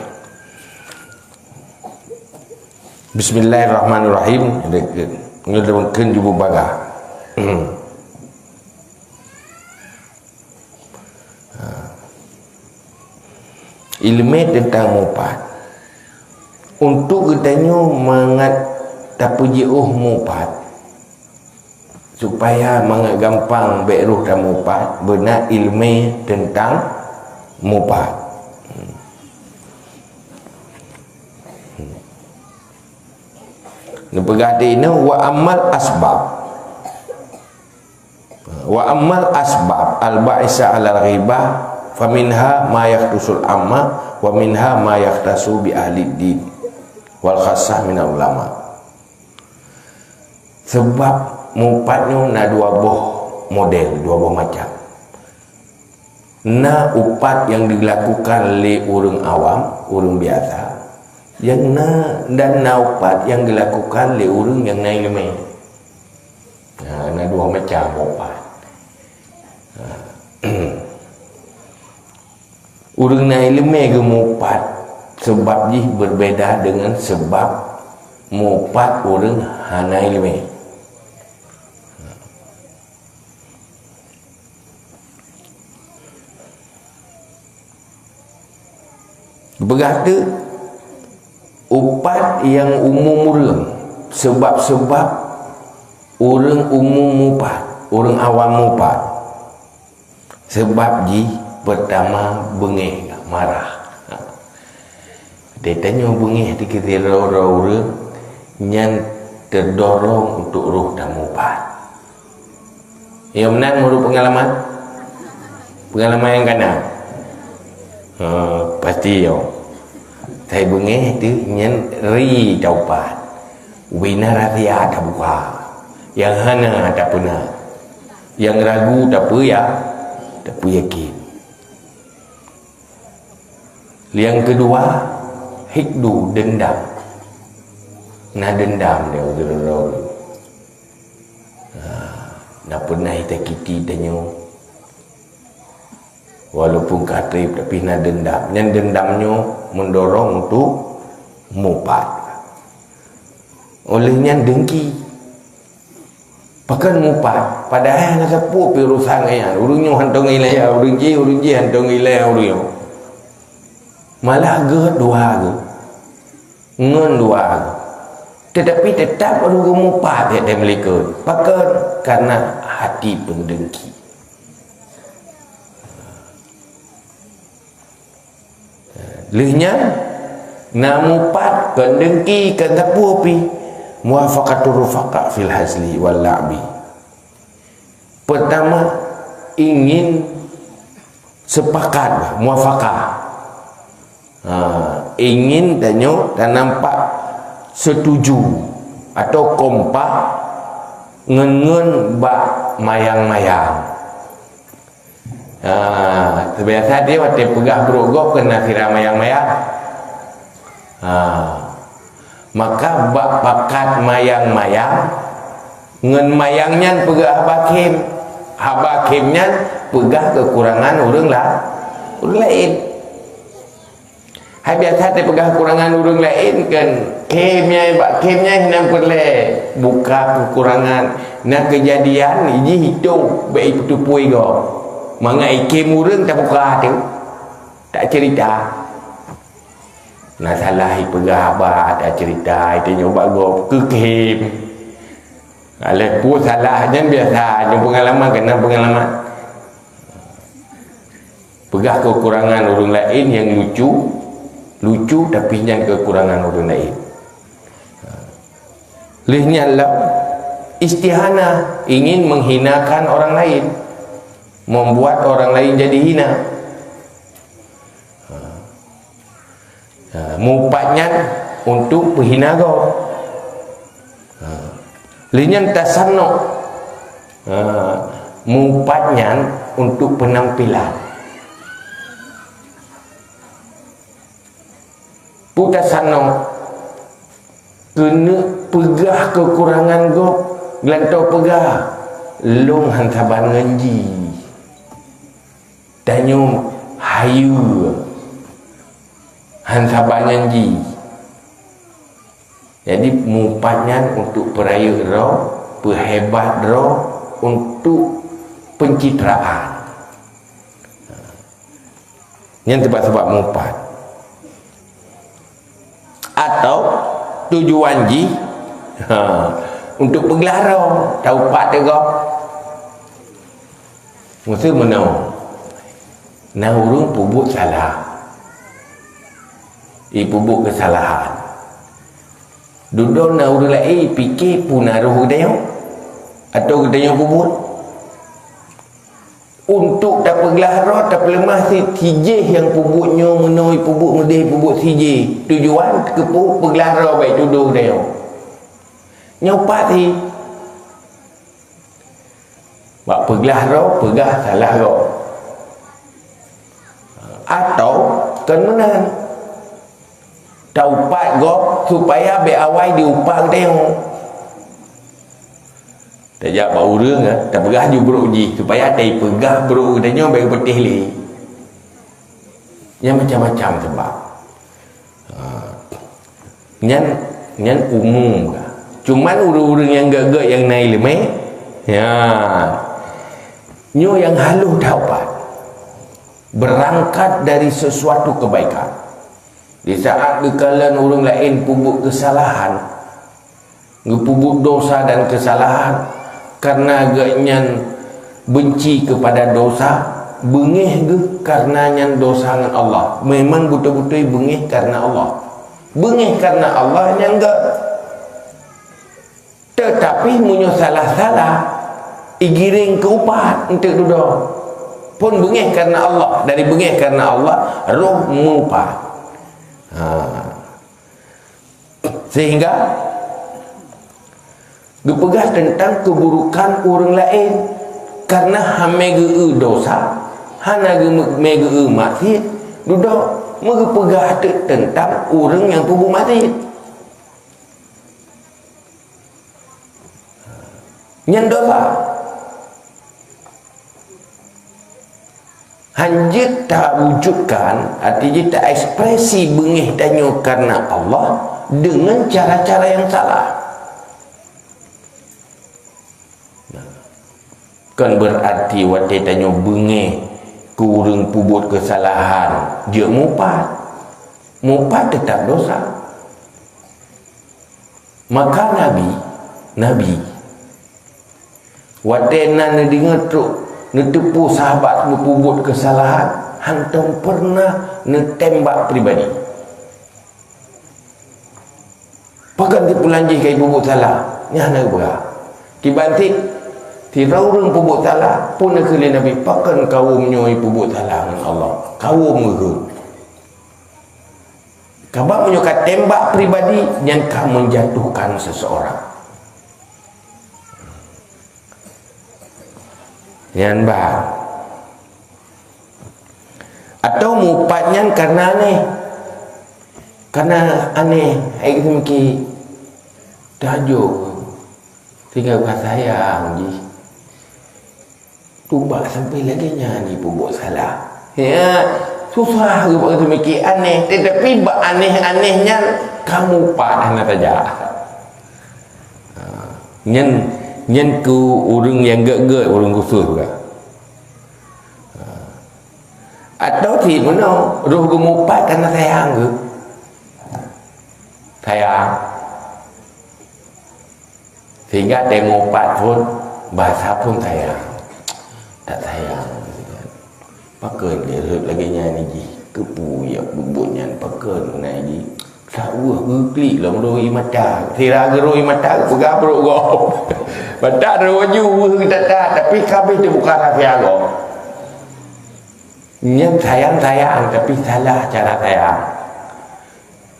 Bismillahirrahmanirrahim. Nyoe mungkin jubuk bagah. Ilmu tentang mupat. Untuk geutanyoe mangat tapeujiôh mupat, supaya mangat gampang bèk roh tamupat, beuna ilmu tentang mupat. Neupeugah di inoe, wa ammal asbab. Wa ammal asbab al-ba'isa 'alal ghibah, faminha ma yakhtassul amma, wa minha ma yakhtassu bi ahlid din wal khassah minal ulama. Sebab mupat nyoe na dua boh model, dua boh macam. Na upat nyang dilakukan lé ureuëng awam, ureuëng biasa, nyang na, dan na upat nyang dilakukan lé ureuëng nyang na iéleumé. Ha, na dua macam upat. Ha. Ureuëng na iéleumé geumupat, seubab jih beubeda deungon seubab mupat ureuëng hana iéleumé. Geupeugah teuk, upat nyang umum ureuëng, seubab-seubab ureuëng umum mupat, ureuëng awam mupat. Seubab jih, peurtama, beungéh, marah. Teutanyoe beungéh dikeue sidroe-droe ureuëng nyan teudorong untuk roh tamupat. Nyoe meunan meunurot peungalaman? Peungalaman nyang kana? Ha, pasti nyoe. Sai beungéh teuh nyan ri taupat. Ubena rahsia tabuka. Nyang hana tapeuna. Nyang ragu tapeuya-, tapeuyakin. Nyang keudua, hikdu, dendam. Na dendam di uroe-uroe. Ha, na peunah itakiti tanyoe. Walaupun ka treb, tapi na dendam. Nyan dendam nyoe meudorong untuk mupat. Oleh nyan dengki. Pakon mupat, padahai hana sapeue pih urusan nyan. Ureuëng nyoe hantom ilée, ureuëng jih, ureuëng jih hantom ilée ureuëng nyoe. Malah gét dua geuh. Ngon dua geuh. Tetapi tetap ureuëng mupat, ya, dan melikot. Pakon? Karena hati pendengki. Lheueh nyan, na mupat kon dengki, kon sapeue pih, muwafaqatur rufaqa fil hazli wal la'bi. Pertama, ingin sepakat, muwafaqah. Ha, ingin tanyoe tanampak setuju atau kompak ngon-ngon bak mayang-mayang. Ha, biasa dia watée peugah brok gob keu na sira mayang-mayang. Ha. Maka bak pakat mayang-mayang, ngon mayang nyan peugah haba khém. Haba khém nyan peugah keukurangan ureuëng la-, ureuëng laén. Hai biasa tapeugah keukurangan ureuëng laén kan, khém nyan, bak khém nyan hana peureulée buka keukurangan. Na keujadian jih itong bék ipeutupui gob. Mangat ikhém ureuëng tabuka tu, taceurita. Na salah ipeugah haba, taceurita, itanyoe bak gob keu khém. Alah peue salah nyan biasa, nyoe peungalaman keunan peungalaman. Peugah kekurangan ureuëng laén nyang lucu, lucu tapi nyan kekurangan ureuëng laén. Lheueh nyan lom, istihanah, ingin menghinakan orang lain, membuat orang lain jadi hina. Ha, meuupat nyan untuk peuhina gob. Ha, lheueh nyan tasanok. Ha, meuupat nyan untuk penampilan. Peue tasanok? Keuneuk peugah kekurangan gob, geulantoe peugah, "Lôn han saban ngon jih." Tanyoe hayeue, han saban ngon jih. Jadi, meuupat nyan untuk peurayeuk droe, peuhebat droe, untuk pencitraan. Nyan teuma sabab meuupat. Atau tujuan jih, ha, untuk peuglah droe, taupat teuh gob. Miseu meunoe, na ureuëng peubuet salah, ipeubuet keusalahan. Dudoe na ureuëng laén pike peue na roh geutanyoe, atau geutanyoe peubuet. Untuk tapeuglah droe, tapeuleumah si, si jéh nyang peubuet nyoe meunoe, peubuet meudeh, peubuet si jéh. Tujuan keupeue? Peuglah droe, bèk tudoh geutanyoe. Nyoe pat si. Bak peuglah droe, peugah salah gob. Atau kon meunan, taupat gob supaya bèk awai diupat geutanyoe. Tajak bak ureuëng, eh, tapeugah ju brok jih, supaya taipeugah brok geutanyoe bèk geupeuteh lé. Nyan macam-macam sabab. Ha. Nyan, nyan umum ka. Cuman ureuëng-ureuëng nyang gèt-gèt nyang na iéleumé, ya. Nyoe nyang harôh taupat. Berangkat dari sesuatu kebaikan. Di saat geukalon ureuëng laén peubuet keusalahan, geupeubuet dosa dan keusalahan, kareuna geuhnyan beunci keupada dosa, beungéh geuh kareuna nyan dosa ngon Allah. Memang beutôi-beutôi beungéh kareuna Allah. Beungéh kareuna Allah nyan gèt. Teutapi meunyoe salah-salah, igiréng keu upat eunteuk dudoe. Phon beungéh kareuna Allah, dari beungéh kareuna Allah, roh meuupat. Ha. Sehingga geupeugah teuntang keuburokan ureuëng laén, kareuna han mé geu-eu dosa, hana geumé geu-eu maksiet, dudoe meugeupeugah teuk teuntang ureuëng nyang peubuet maksiet. Nyan dosa. Han jeuet tawujudkan, arti jih taekspresi beungéh tanyoe kareuna Allah deungon cara-cara nyang salah. Nah, kon beurarti watée tanyoe beungéh keu ureuëng peubuet keusalahan jeuet meuupat. Meuupat teutab dosa. Maka Nabi, Nabi, watée na neudeungoe trok neuteupeue sahabat geupeubuet keusalahan, hantom peureunah neutembak pribadi. Pakon si pulan jih ka jipeubuet salah? Nyan hana geupeugah. Kiban cit, sidroe ureuëng peubuet salah, phon kheun lé Nabi, "Pakon kawöm nyoe jipeubuet salah ngon Allah?" Kawöm geukheun. Sabab meunyoe ka tembak pribadi, nyan ka menjatuhkan seseorang. Nyan bah. Atau meuupat nyan kareuna aneh. Kareuna aneh, hai geuseumiké, tajo, tinggai bukan sayang jih. Tumbak sampai lagée nyan jipeubuet salah. Ya, susah geuh bak geuseumiké aneh, tetapi bak aneh-aneh nyan ka meuupat hana tajak. Ha, nyan, nyan keu ureuëng nyang gét-gét, ureuëng khusos ka. Ha. Atawa cit meunoe, roh geumeuupat kareuna sayang geuh. Sayang. Sehingga teuh meuupat phon, basa phon sayang. Tak sayang. Pakon lé rhot lagée nyan jih? Keupeue jak peubuet nyan pakon na jih? Saboh geuklik lom rhot ie mata. Sira geurhot ie mata, peugah brok gob. Mata rhot ju weueh geutata, tapi ka habéh teubuka rahsia gob. Nyan sayang-sayang, tapi salah cara sayang.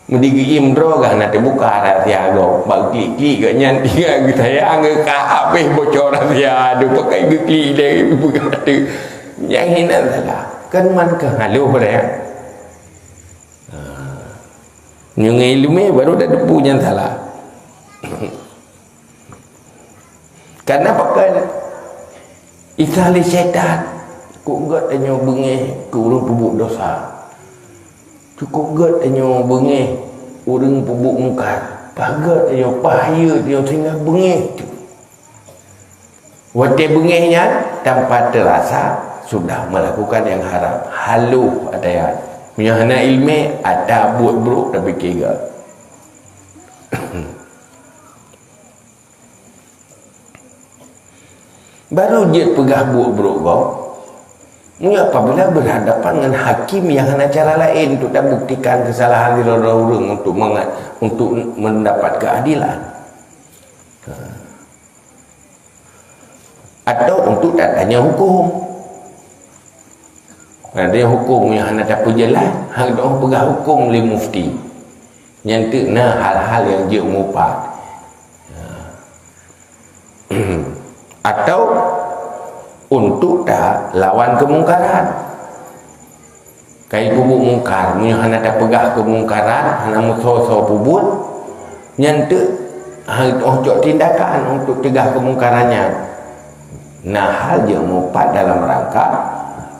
Meudi geuiem droe gah na teubuka rahsia gob. Bak klik-klik geuh nyan tinggai geusayang geuh ka habéh bocor rahsia. Aduh, pakai geuklik lé peugah tu. Nyang hinan salah. Kan man keuh haloh lé. Ha. Nyoe ngon ileumé baru tateupeue nyang salah. Karena pakon Isa lé syaitan, cukôp gét tanyoe beungéh keu ureuëng peubuet desya. Cukôp gét tanyoe beungéh ureuëng peubuet mungkar. Paih gét tanyoe, paih hayeue tanyoe sehingga beungéh tu. Watée beungéh nyan tanpa teurasa sudah melakukan nyang haram. Haloh ata nyan. Meunyoe hana ileumé, ata buet brok tapike gét. Baru jeuet peugah buet brok gob, meunyoe apabila berhadapan ngon hakim nyang hana cara laén untuk tabuktikan keusalahan sidroe-droe ureuëng untuk menga-, untuk mendapat keadilan. Ha. Atau untuk tatanya hukum. Ada hukum nyang hana tapeujeulaih, hana peugah hukum lé mufti. Nyan teuk na hal-hal nyang jeuet mupat. Atau untuk talawan keumungkaran. Kai peubuet mungkar, meunyoe hana tapeugah keumungkaran, hana meusoe-soe peubuet, nyan teuk hana teuh cok tindakan untuk teugah keumungkaran nyan. Na hal jeuet mupat dalam rangka,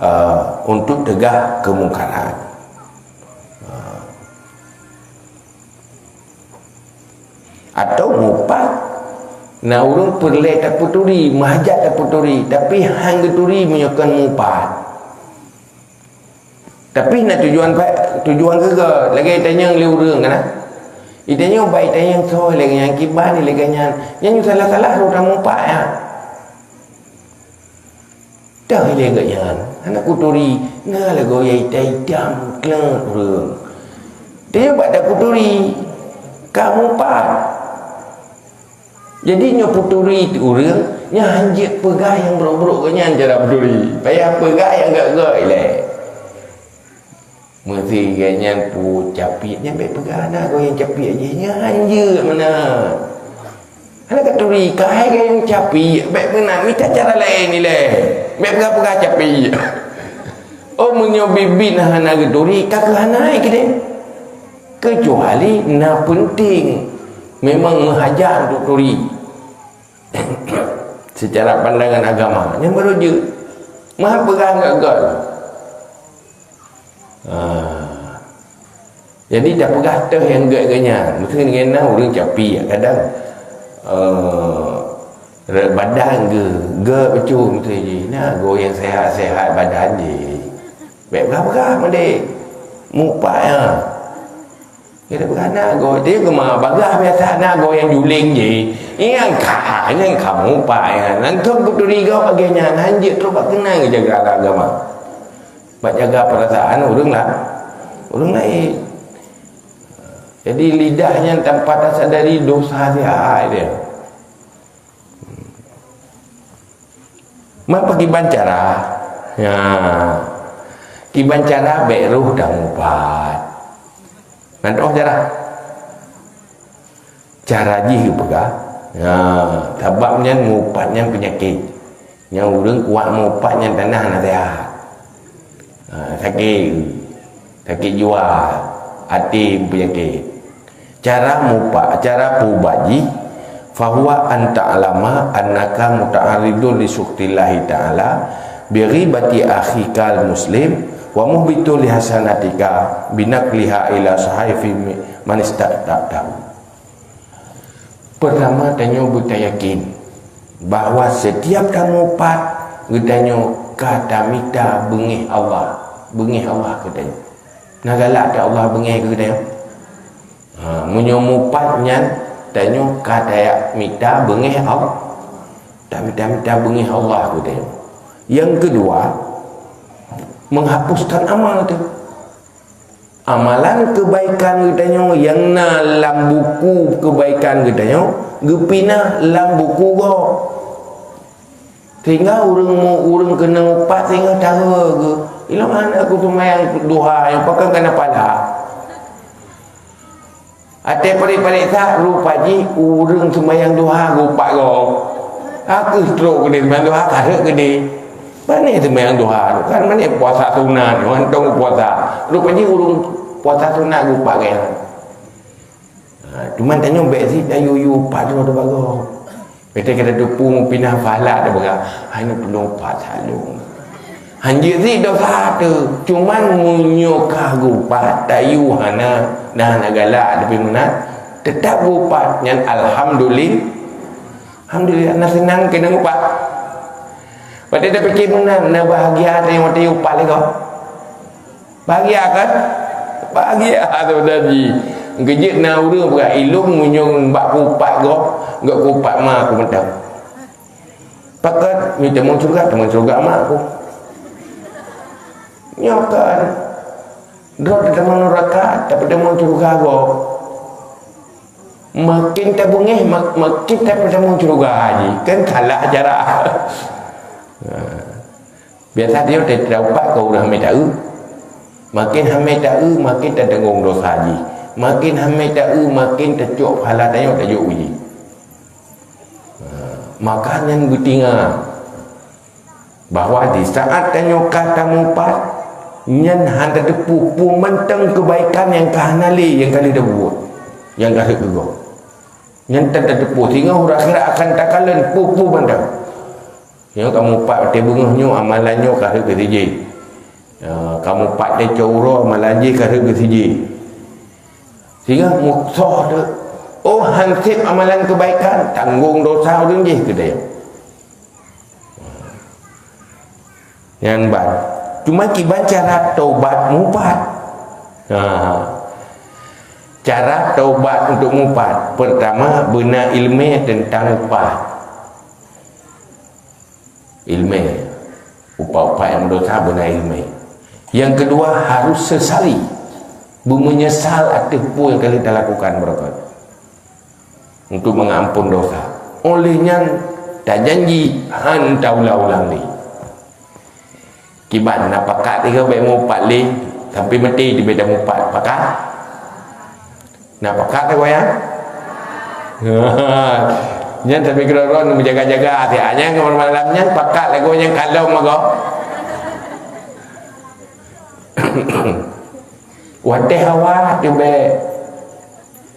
eh, untuk teugah keumungkaran. Eh, atau mupat, na ureuëng peureulée tapeuturi, meuhajat tapeuturi, tapi han geuturi meunyoe kon mupat. Tapi na tujuan ba-, tujuan keu gét, lagée itanyong lé ureuëng kan. Itanyong bak itanyong soe lagée nyan, kiban lagée nyan. Nyan nyoe salah-salah rot tamupat nyan. Toh ilée gét nyan, hana kuturi, na lagoe nyang itam-itam kleuet ureuëng. Teuh bak takuturi, ka mupat. Jadi nyoe peuturi ureuëng, nyan hanjeuet peugah nyang brok-brok geuh nyan cara peuturi. Payah peugah nyang gét-gét ilée. Meusé gét nyan peue capiek nyan bék peugah na goe nyang capiek jih, nyan hanjeuet meunan. Hana katuri, keuhai goe nyang capiek, bék meunan, mita cara laén ilée. Bék peugah-peugah capiek. Oh, meunyoe biet-biet na hana geuturi, ka keuh hana ai keudeh. Keucuali na peunteng, memang meuhajat untuk turi. Secara pandangan agama, nyan baru jeuet. Meuhai peugah gét-gét. Ah. Jadi tapeugah teuh nyang gét-gét nyan. Mungken ngon na ureuëng capiek kadang, eh, badan gét, gét beutôi mungken jih. Na goe nyang sehat-sehat badan jih. Bék peugah-peugah meudeh. Mupat nyan. Kita peugah na goe, dia geuma bagah biasa na goe nyang juling jih. Nyang ka, nyang ka mupat nyan. Langsung kuturi goe bagaih nyan, hanjeuet trok bak keunan geujaga agama. Bak jaga perasaan ureuëng la-, ureuëng laén. Jadi lidah nyan tanpa tasadari dosa siat dia. Meupakiban cara? Ya. Kiban cara bék roh tamupat. Nyan toh cara. Cara jih geupeugah. Ya, sabab nyan mupat nyan peunyakét. Nyang ureuëng kuat mupat nyan tanda hana sehat. Ha, sakét, sakét jua, até peunyakét. Cara mupat, cara peuubat jih, fahuwa an ta'lama annaka muta'arridun li sukhtillahi ta'ala bi ghibati akhikal muslim wa muhbitu li hasanatika bi naqliha ila sahaifi man istata'tahu. Pertama, tanyoe beutayakin bahwa setiap tamupat geutanyoe ka tamita beungéh Allah, beungéh Allah keu tanyoe. Na galak teuh Allah beungéh keu tanyoe? Ha, meunyoe mupat nyan tanyoe ka tamita beungéh Allah, tamita-mita beungéh Allah keu tanyoe. Nyang keudua, Menghapuskan amal tu. Amalan kebaikan geutanyoe nyang na lam buku kebaikan geutanyoe geupinah lam buku gob. Sehingga ureuëng mu-, ureuëng keunong upat sehingga cara geuh. Ilong hana aku seumayang duha nyang pakon kana pahala. Até parit-parit that, rupa jih ureuëng seumayang duha geupat gob. Aku stroke keudeh seumayang duha, kareuek keudeh. Mana seumayang duha tu? Kan mana puasa sunat, mantong puasa. Rupa jih ureuëng puasa sunat geupat gob. Ha, cuman tanyoe bék sit tayue-yue upat tu bak gob. Watée ka tateupeue meupinah pahala teuh beurah, hai nyoe peunoh pat saleuem. Hanjeuet sit dosa teuh, cuman meunyoe ka geupat tayue hana, dan hana galak tapi meunan, teutap geupat nyan alhamdulil-, alhamdulillah, na seunang keuneuk upat. Watée tapiké meunan, na bahagia tayue watée upat lé gob. Bahagia kan? Bahagia saudara jih. Geujeuet na ureuëng peugah, "Ilong meunyoe bak kupat gob, gak kupat ma aku mantong." Pakon, nyoe tamong syurga, tamong syurga ma aku. Nyoe kan. Droe tamong nuraka, tapi tamong syurga gob. Makin tabeungéh, mak-, makin tamong syurga jih. Kan salah cara. Ha. Biasa dia teupat keu ureuëng hamé taeu. Makin hamé taeu, makin tatanggong dosa jih. Makin hamé taeu, makin tacok pahala tanyoe tajok uji. Ha, maka nyan beutinga bahwa di saat tanyoe ka tamupat, nyan hana tateupeue peue mantong keubaikan nyang ka hana lé nyang ka lheueh tabuet, nyang ka lheueh geugoe. Nyan tan tateupeue, singoh uroe akhirat akan takalon peue-peue mantong. Nyoe kamoe pat watée beungoh nyoe amalan nyoe ka rhot keu sijih. Ya, kamoe pat teucok uroe amalan jih ka rhot keu sijih. Singoh muksoh teuh, oh, han sép amalan keubaikan, tanggong dosa ureuëng jih keudeh. Nyan ban. Cuma kiban cara tobat mupat. Ha. Cara tobat untuk mupat, pertama, beuna iéleumé tentang upat. Iéleumé. Upat-upat nyang dosa beuna iéleumé. Yang kedua, harus sesali. Beumeunyeusal ateueh peue nyang ka lheueh talakukan beureukat. Untuk mengampun dosa. Oleh nyan, tajanji han taulang-ulang lé. Kiban na pakat tiga bék mupat lé, sampai maté teuh bék tamupat. Pakat? Na pakat lagoe nyan? Nyan sampai keudroe-droe meujaga-jaga, siat nyan ngon malam nyan pakat lagoe nyan kalon magoe. Watée hawa teuh bék.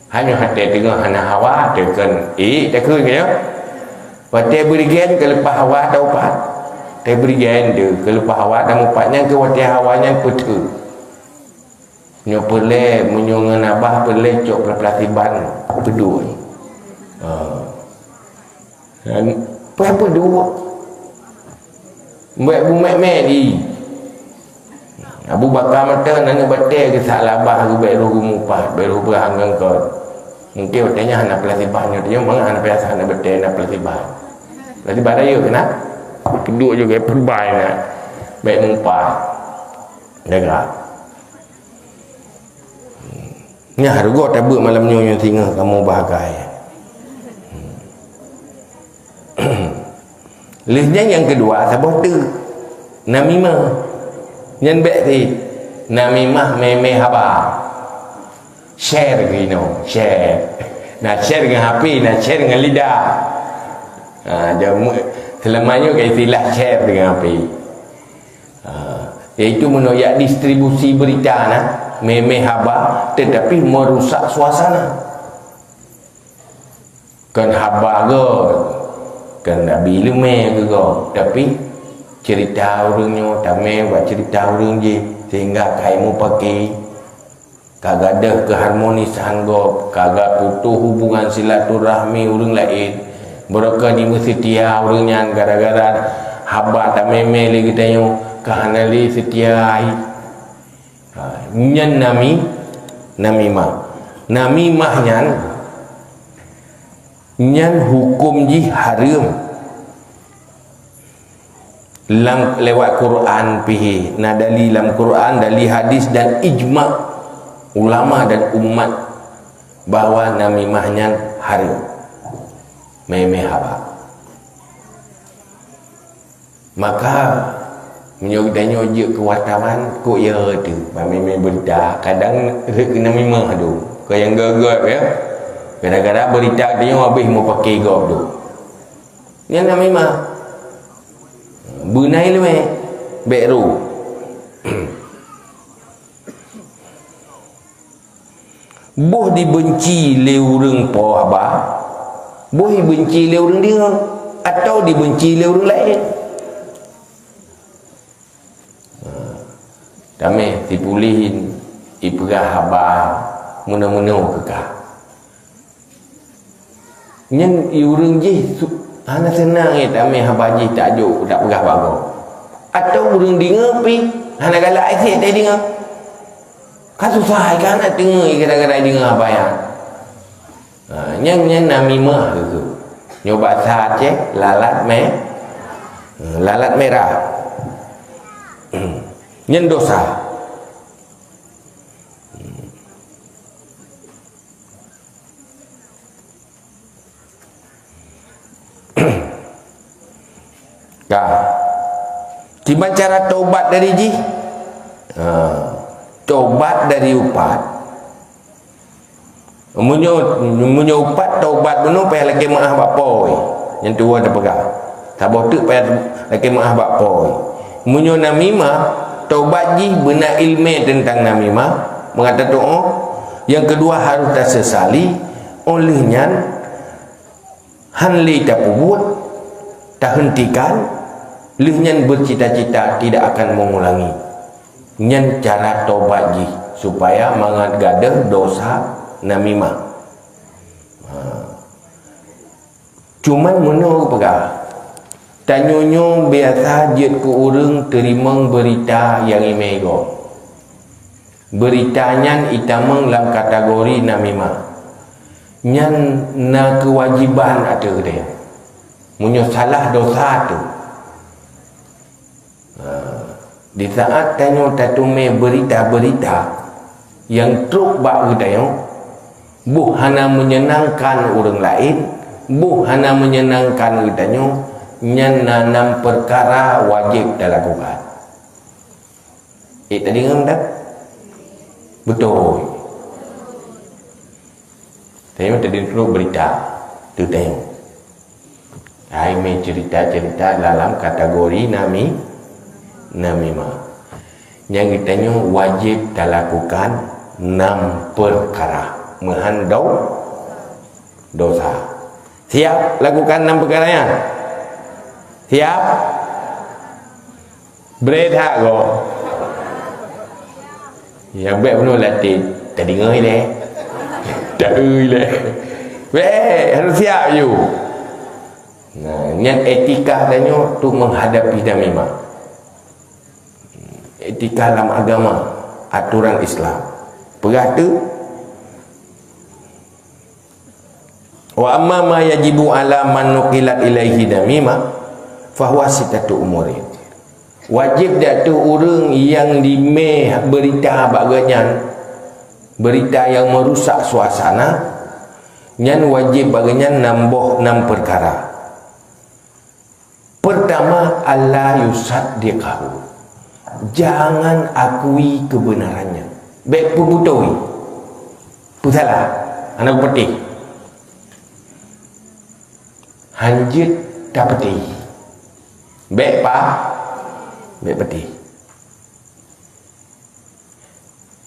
Hana watée teungoh hana hawa teuh kon ék takheun nyoe. Watée beurigen keu leupah hawa taupat. Watée beurigen teuh keu leupah hawa tamupat nyan keu watée hawa nyan peuteuk. Nyoe peureulée meunyoe ngon abah peureulée cok peulah-peulah siban peuduek. Ha. Dan peue peuduek? Mbek bumek-mek di. Abu Bakar mata nanggroe batée geusak labah geubek roh geumupat, bek roh beurah ngon kon. Mungkin watée nyan hana plasibah nyoe, nyoe mangat hana biasa hana batée na plasibah. Plasibah rayeuk keunan. Peuduek juga peubai na. Bek mupat. Jaga. Nyan hareuga tabeuet malam nyoe nyang singoh kamoe bahagai. Lheueh nyan nyang keudua saboh teuk. Namimah. Nyan bék sit. Namimah mé-mé haba. Share keunoe, share. Na share ngon H P, na share ngon lidah. Ha, jameun selama nyoe ka istilah share dengan H P. Ha, yaitu meunyoe jak distribusi beurita na, mé-mé haba, tetapi merusak suasana. Kon haba goe, kon abi leumé keu goe, tapi cerita ureuëng nyoe tamé bak cerita ureuëng jih, sehingga ka imeupaké. Ka gadôh keuharmonisan gob, ka geuputoh hubungan silaturahmi ureuëng laén, beureukat jimeuseutia ureuëng nyan gara-gara haba tamé-mé lé geutanyoe ka hana lé seutia. Ha, nyan nami-, namimah. Namimah nyan, nyan huköm jih hareuem. Lam, lewat Quran pih, na dali lam Quran, dali hadis dan ijma ulama dan umat bahwa namimah nyan hareuem. Mé-mé haba. Maka, meunyoe geutanyoe jeuet keu wartawan, kok ya teuh, ban mé-mé beurita, kadang rhot keu namimah tu. Keu nyang göt-göt, ya. Kadang-kadang beurita geutanyoe habéh meupaké gob tu. Nyan namimah. Beunai luweh, bèk rhot. Boh dibenci lé ureueng po haba, boh dibenci lé ureueng deungoe, atawa dibenci lé ureueng laén. Tamé sipuléh ipeugah haba meunoe-meunoe keu ka. Nyan ureueng jih su-, hana seunang, eh, tamé haba jih tajok tapeugah bak gob. Atawa ureueng deungoe pih hana galak, eh, siat teudeungoe. Ka susah, eh, ka hana teungoh, eh, gara-gara deungoe haba nyan. Ha, nyan, nyan namimah tu. Nyoe basa Aceh, lalat mé-, lalat merah. Nyan dosa. Ka. Kiban cara tobat dari jih? Ha. Tobat dari upat. Meunyoe, meunyoe upat tobat bunoe payah lakèe meu'ah bak po. Nyang tuwoe tapeugah. Saboh teuk payah lakèe meu'ah bak po. Meunyoe namimah, tobat jih beuna ileumèe teuntang namimah, maka tatu'oh. Nyang keudua harôh tasesali, 'oh lheueh nyan hán lé tapeubuet, tahentikan, lheueh nyan bercita-cita tidak akan mengulangi. Nyan cara tobat jih, supaya mangat gadôh dosa namimah. Ha. Cuman meunoe geupeugah, tanyoe nyoe biasa jeuet keu ureueng teurimong beurita nyang imé gob. Beurita nyan itamong lam kategori namimah. Nyan na keuwajéban ateueh geutanyoe. Meunyoe salah dosa teuh. Ha, di saat tanyoe tateumé beurita-beurita nyang trok bak geutanyoe, boh hana meunyeunangkan ureueng laén, boh hana meunyeunangkan geutanyoe, nyan na nam peukara wajéb talakukan. Eh, tadeungoe dak? Beutôi. Tanyoe tadeungoe beurita, teuh tanyoe. Hai meucerita-cerita dalam kategori nami-, namimah. Nyang geutanyoe wajéb talakukan nam peukara meuhan do-, dosa. Siap lakukan nam peukara nyan? Siap? Bret that goe. Nyang bèk bunoe latih, tadeungoe ilèe. Taeu ilèe. Bèk, harôh siap ju. Nah, nyan etika tanyoe untuk menghadapi namimah. Etika lam agama, aturan Islam. Peugah teuh, "Wa amma ma yajibu ala man nuqilat ilaihi namimah, fahuwa sittatu umurin." Wajéb di ateueh ureueng nyang dimé beurita bak geuhnyan, beurita nyang meurusak suasana, nyan wajéb bak geuhnyan nam boh, nam peukara. Peurtama, alla yusaddiqahu. Jangan akui keubeunaran nyan. Bèk peubeutôi. Peusalah. Hana peupatéh. Hanjeuet tapatéh. Bèk pa-, bèk patéh.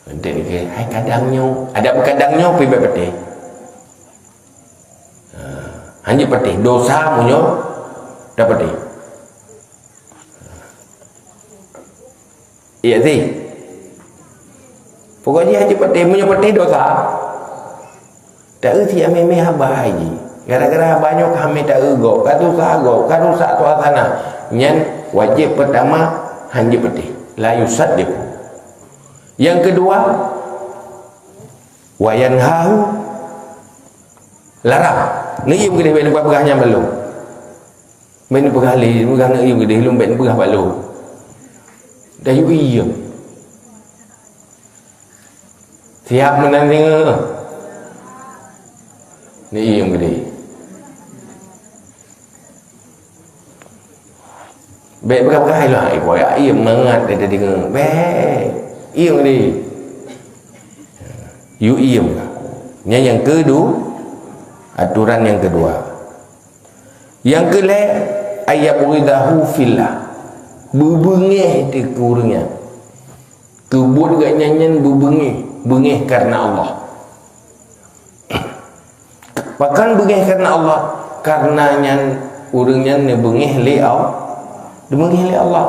Enteuk lagèe, hai kadang nyoe, adak beukadang nyoe pih bèk patéh. Ha, hanjeuet patéh, dosa meunyoe tapatéh. Iya sih. Pokok jih hanjeuet patéh, meunyoe patéh dosa. Taeu siat mé-mé haba hai jih. Gara-gara haba nyoe ka mé taeu gob, ka susah gob, ka rusak suasana. Nyan wajéb peurtama hanjeuet patéh. La yusaddiqu. Nyang keudua, wa yanhahu, larang. Neuyue keudeh bèk lupa peugah nyan balum. Bèk neupeugah lé, neupeugah neuiem keudéh, lôn bèk neupeugah bak lôn. Dan yue iem. Siap meunan deungö. Neuiem keudéh. Bèk peugah-peugah lôn, "Hai, boh, iem mangat teudeungö." Bèk. Iem keudéh. Yue iem. Nyan nyang keudua, atoran nyang keudua. Nyang keulhèe, ayyabghidahu fillah. Beubeungéh teuh keu ureueng nyan. Keu buet geuh nyan, nyan beubeungéh, beungéh karena Allah. Pakon beungéh karena Allah? Karena nyan, ureueng nyan neubeungéh lé Allah. Neubeungéh lé Allah.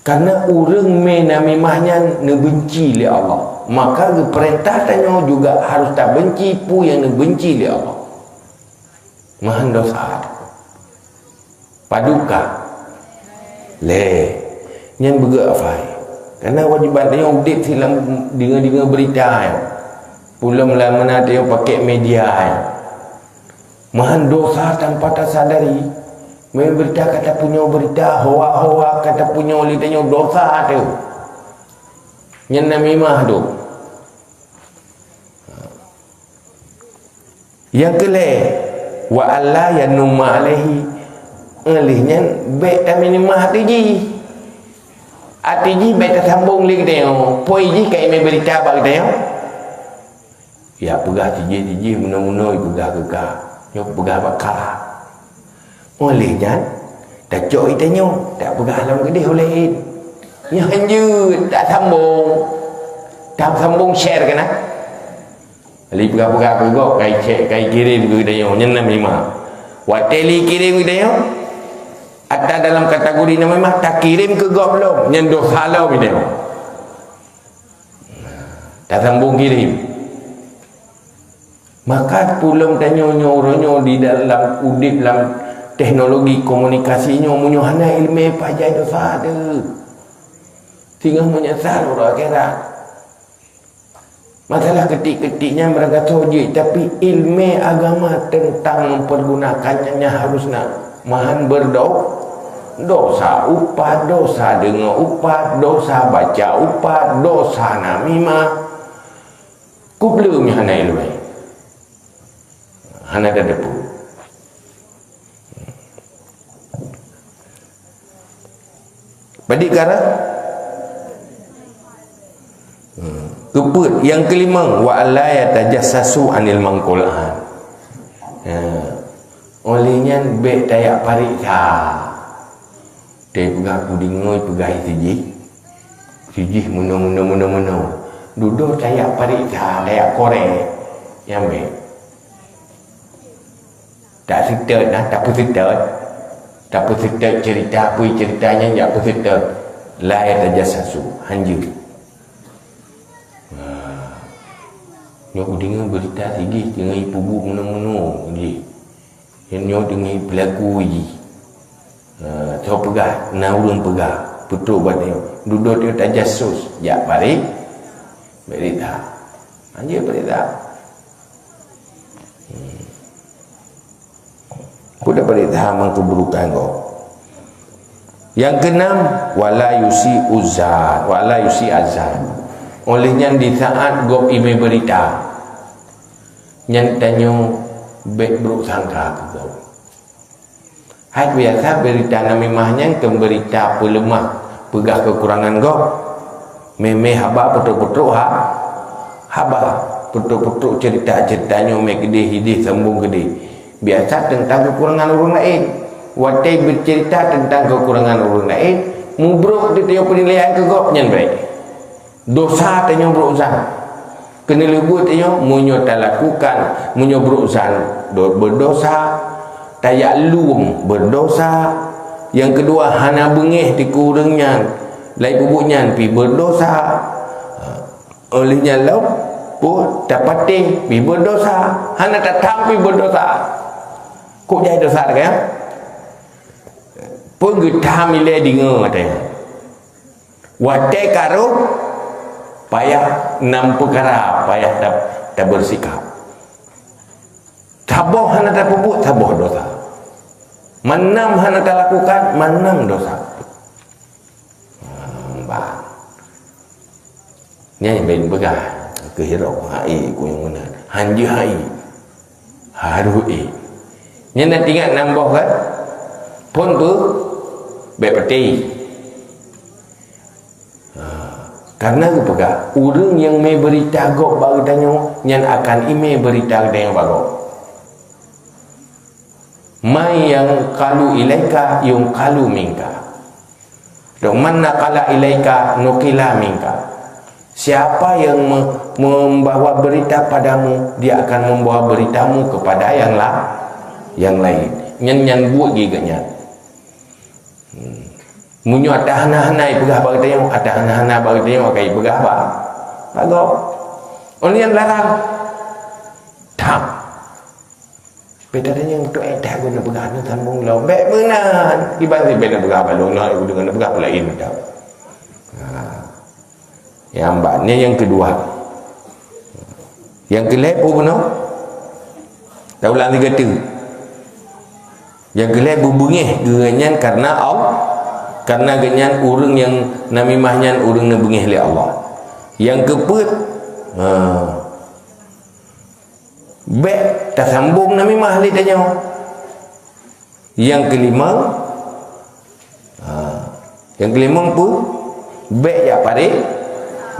Karena ureueng mé namimah nyan neubeunci lé Allah, maka geupeurintah tanyoe juga harôh tabeunci peue nyang neubeunci lé Allah. Meuhan dosa. Paduka. Lé. Nyan beugöt afai. Karena wajiban tanyoe udép silam deungö-deungö beurita nyan. Pulom lam meunan tanyoe pakèk media nyan. Meuhan dosa tanpa tasadari. Meubeurita ka tapunyöe beurita, hoak-hoak ka tapunyöe lé tanyoe dosa teuh. Nyan namimah teuh. Nyang keulhèe, wa alla yanumma alaihi. Lheueh nyan bèk tamimah ateueh jih. Ateueh jih bèk tasambong lé geutanyoe. Poi jih ka imè beurita bak geutanyoe. Ya peugah tijih-tijih, meunoe-meunoe peugah keu ka. Nyoe peugah bak ka. Óh lheueh nyan, tacok geutanyoe, tapeugah lom keudéh ulèe. Nyoe hanjeuet tasambong. Tasambong share keunan. Lé peugah-peugah keu gob, kai cek, kai kirém keu geutanyoe, nyan namimah. Watèe lé kirém keu geutanyoe, ata dalam kategori namimah, takirém keu gob lom, nyan dosa lom geutanyoe. Tasambong kirém. Maka pulom tanyoe nyoe uroe nyoe di dalam udép lam teknologi komunikasi nyoe, meunyoe hana ileumèe, pajan dosa teuh. Singoh meunyeusal uroe akhirat. Masalah keutik-keutik nyan beurangkasoe jeuet, tapi ileumèe agama teuntang mempergunakan nyan, nyan harus na. Meuhan beurdo-, dosa upat, dosa deungö upat, dosa baca upat, dosa namimah. Kubleu meuhana ileumèe. Hana tateupeue. Padit kara? Hmm. Keupeuet, nyang keulimong, wa alla yatajassasu anil manqulat. Ha. Óh lheueh nyan bèk tajak pareksa. Teupeugah kudeungö peugah sijih. Sijih meunoe, meunoe, meunoe, meunoe. Dudoe tajak pareksa, tajak korek. Nyan bèk. Taseutôt nah, tapeuseutôt. Tapeuseutôt ceurita, peue ceurita nyan jak peuseutôt. La yatajassasu, hanjeuet. Nah, nyoe kudeungö beurita sijih teungoh ipeubuet meunoe-meunoe jih. Nyoe teungoh ipeulaku jih. Nah, soe peugah, na ureueng peugah, peutrok bak nyoe. Dudoe tajassus, jak parit, beurita. Hanjeuet beurita. Hmm. Peue tapeurintah meukeubeurukan gob. Nyang keunam, wala yusi uzan, wala yusi azan. Óh lheueh nyan di saat gob imè beurita, nyan tanyoe bèk brôk sangka keu gob. Hai biasa beurita namimah nyan keu beurita peuleumah, peugah keukurangan gob. Mè-mè haba peutrok-peutrok ha-, haba, peutrok-peutrok ceurita-ceurita nyoe mè keudéh idéh sambong keudéh. Biasa teuntang keukurangan ureueng laén. Watèe beuceurita teuntang keukurangan ureueng laén, mubrôk teuh peunilaian keu gob nyan bèk. Dosa tanyoe brôk zan. Keuneulheueh buet tanyoe, meunyoe talakukan, meunyoe brôk zan do-, beurdosa, tajak lom beurdosa. Nyang keudua, hana beungèh dikeue ureueng nyan, lai peubuet nyan pih beurdosa. Óh lheueh nyan lom, peue tapatéh pih beurdosa, hana tatham pih beurdosa. Kok jai dosa lagèe nyan? Peue geutham ilèe deungö watèe nyan? Watèe ka rhot, payah nam peukara, payah ta-, tabeursikap. Saboh hana tapeubuet, saboh dosa. Manam hana talakukan, manam dosa. Hmm, bah. Nyan ben peugah keu hirau, hai ku nyang meunan. Hanjeuet hai. Harôh ék. Nyan na ingat nam boh kan? Phon tu bèk peuti. Ha, karena geupeugah, ureueng nyang mé beurita gob bak geutanyoe, nyan akan imé beurita geutanyoe bak gob. Man yanqalu ilaika yunqalu minka. Dok man naqala ilaika nuqila minka. Siapa yang me-, membawa berita padamu, dia akan membawa beritamu kepada yang la-, yang lain. Nyan, nyan buet geuh nyan. Hmm. Meunyoe ata hana-hana ipeugah bak geutanyoe, ata hana-hana bak geutanyoe akan ipeugah bak, bak gob. Ulôn nyan larang. Tham. Beda dengan tu, eh, dah guna peugah ni sambung lom. Bèk meunan. Kiban si bèk na peugah bak lôn, na guna peugah peulaén tau. Ha. Nyang ban, nyan nyang keudua. Nyang keulhèe peue bunoe? Taulang sigoe teuk. Nyang keulhèe beubeungéh geuh nyan karena Allah, karena geuh nyan ureueng nyang namimah nyan ureueng neubeungéh lé Allah. Nyang keupeuet, ha, bèk tasambong namimah lé tanyoe. Nyang keulimong, ha, nyang keulimong peue? Bèk jak paré,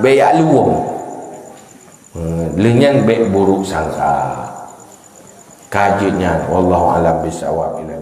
bèk jak luwong. Ha, lheueh nyan bèk buruk sangka. Ka jeuet nyan, wallahu a'lam bissawab. Ila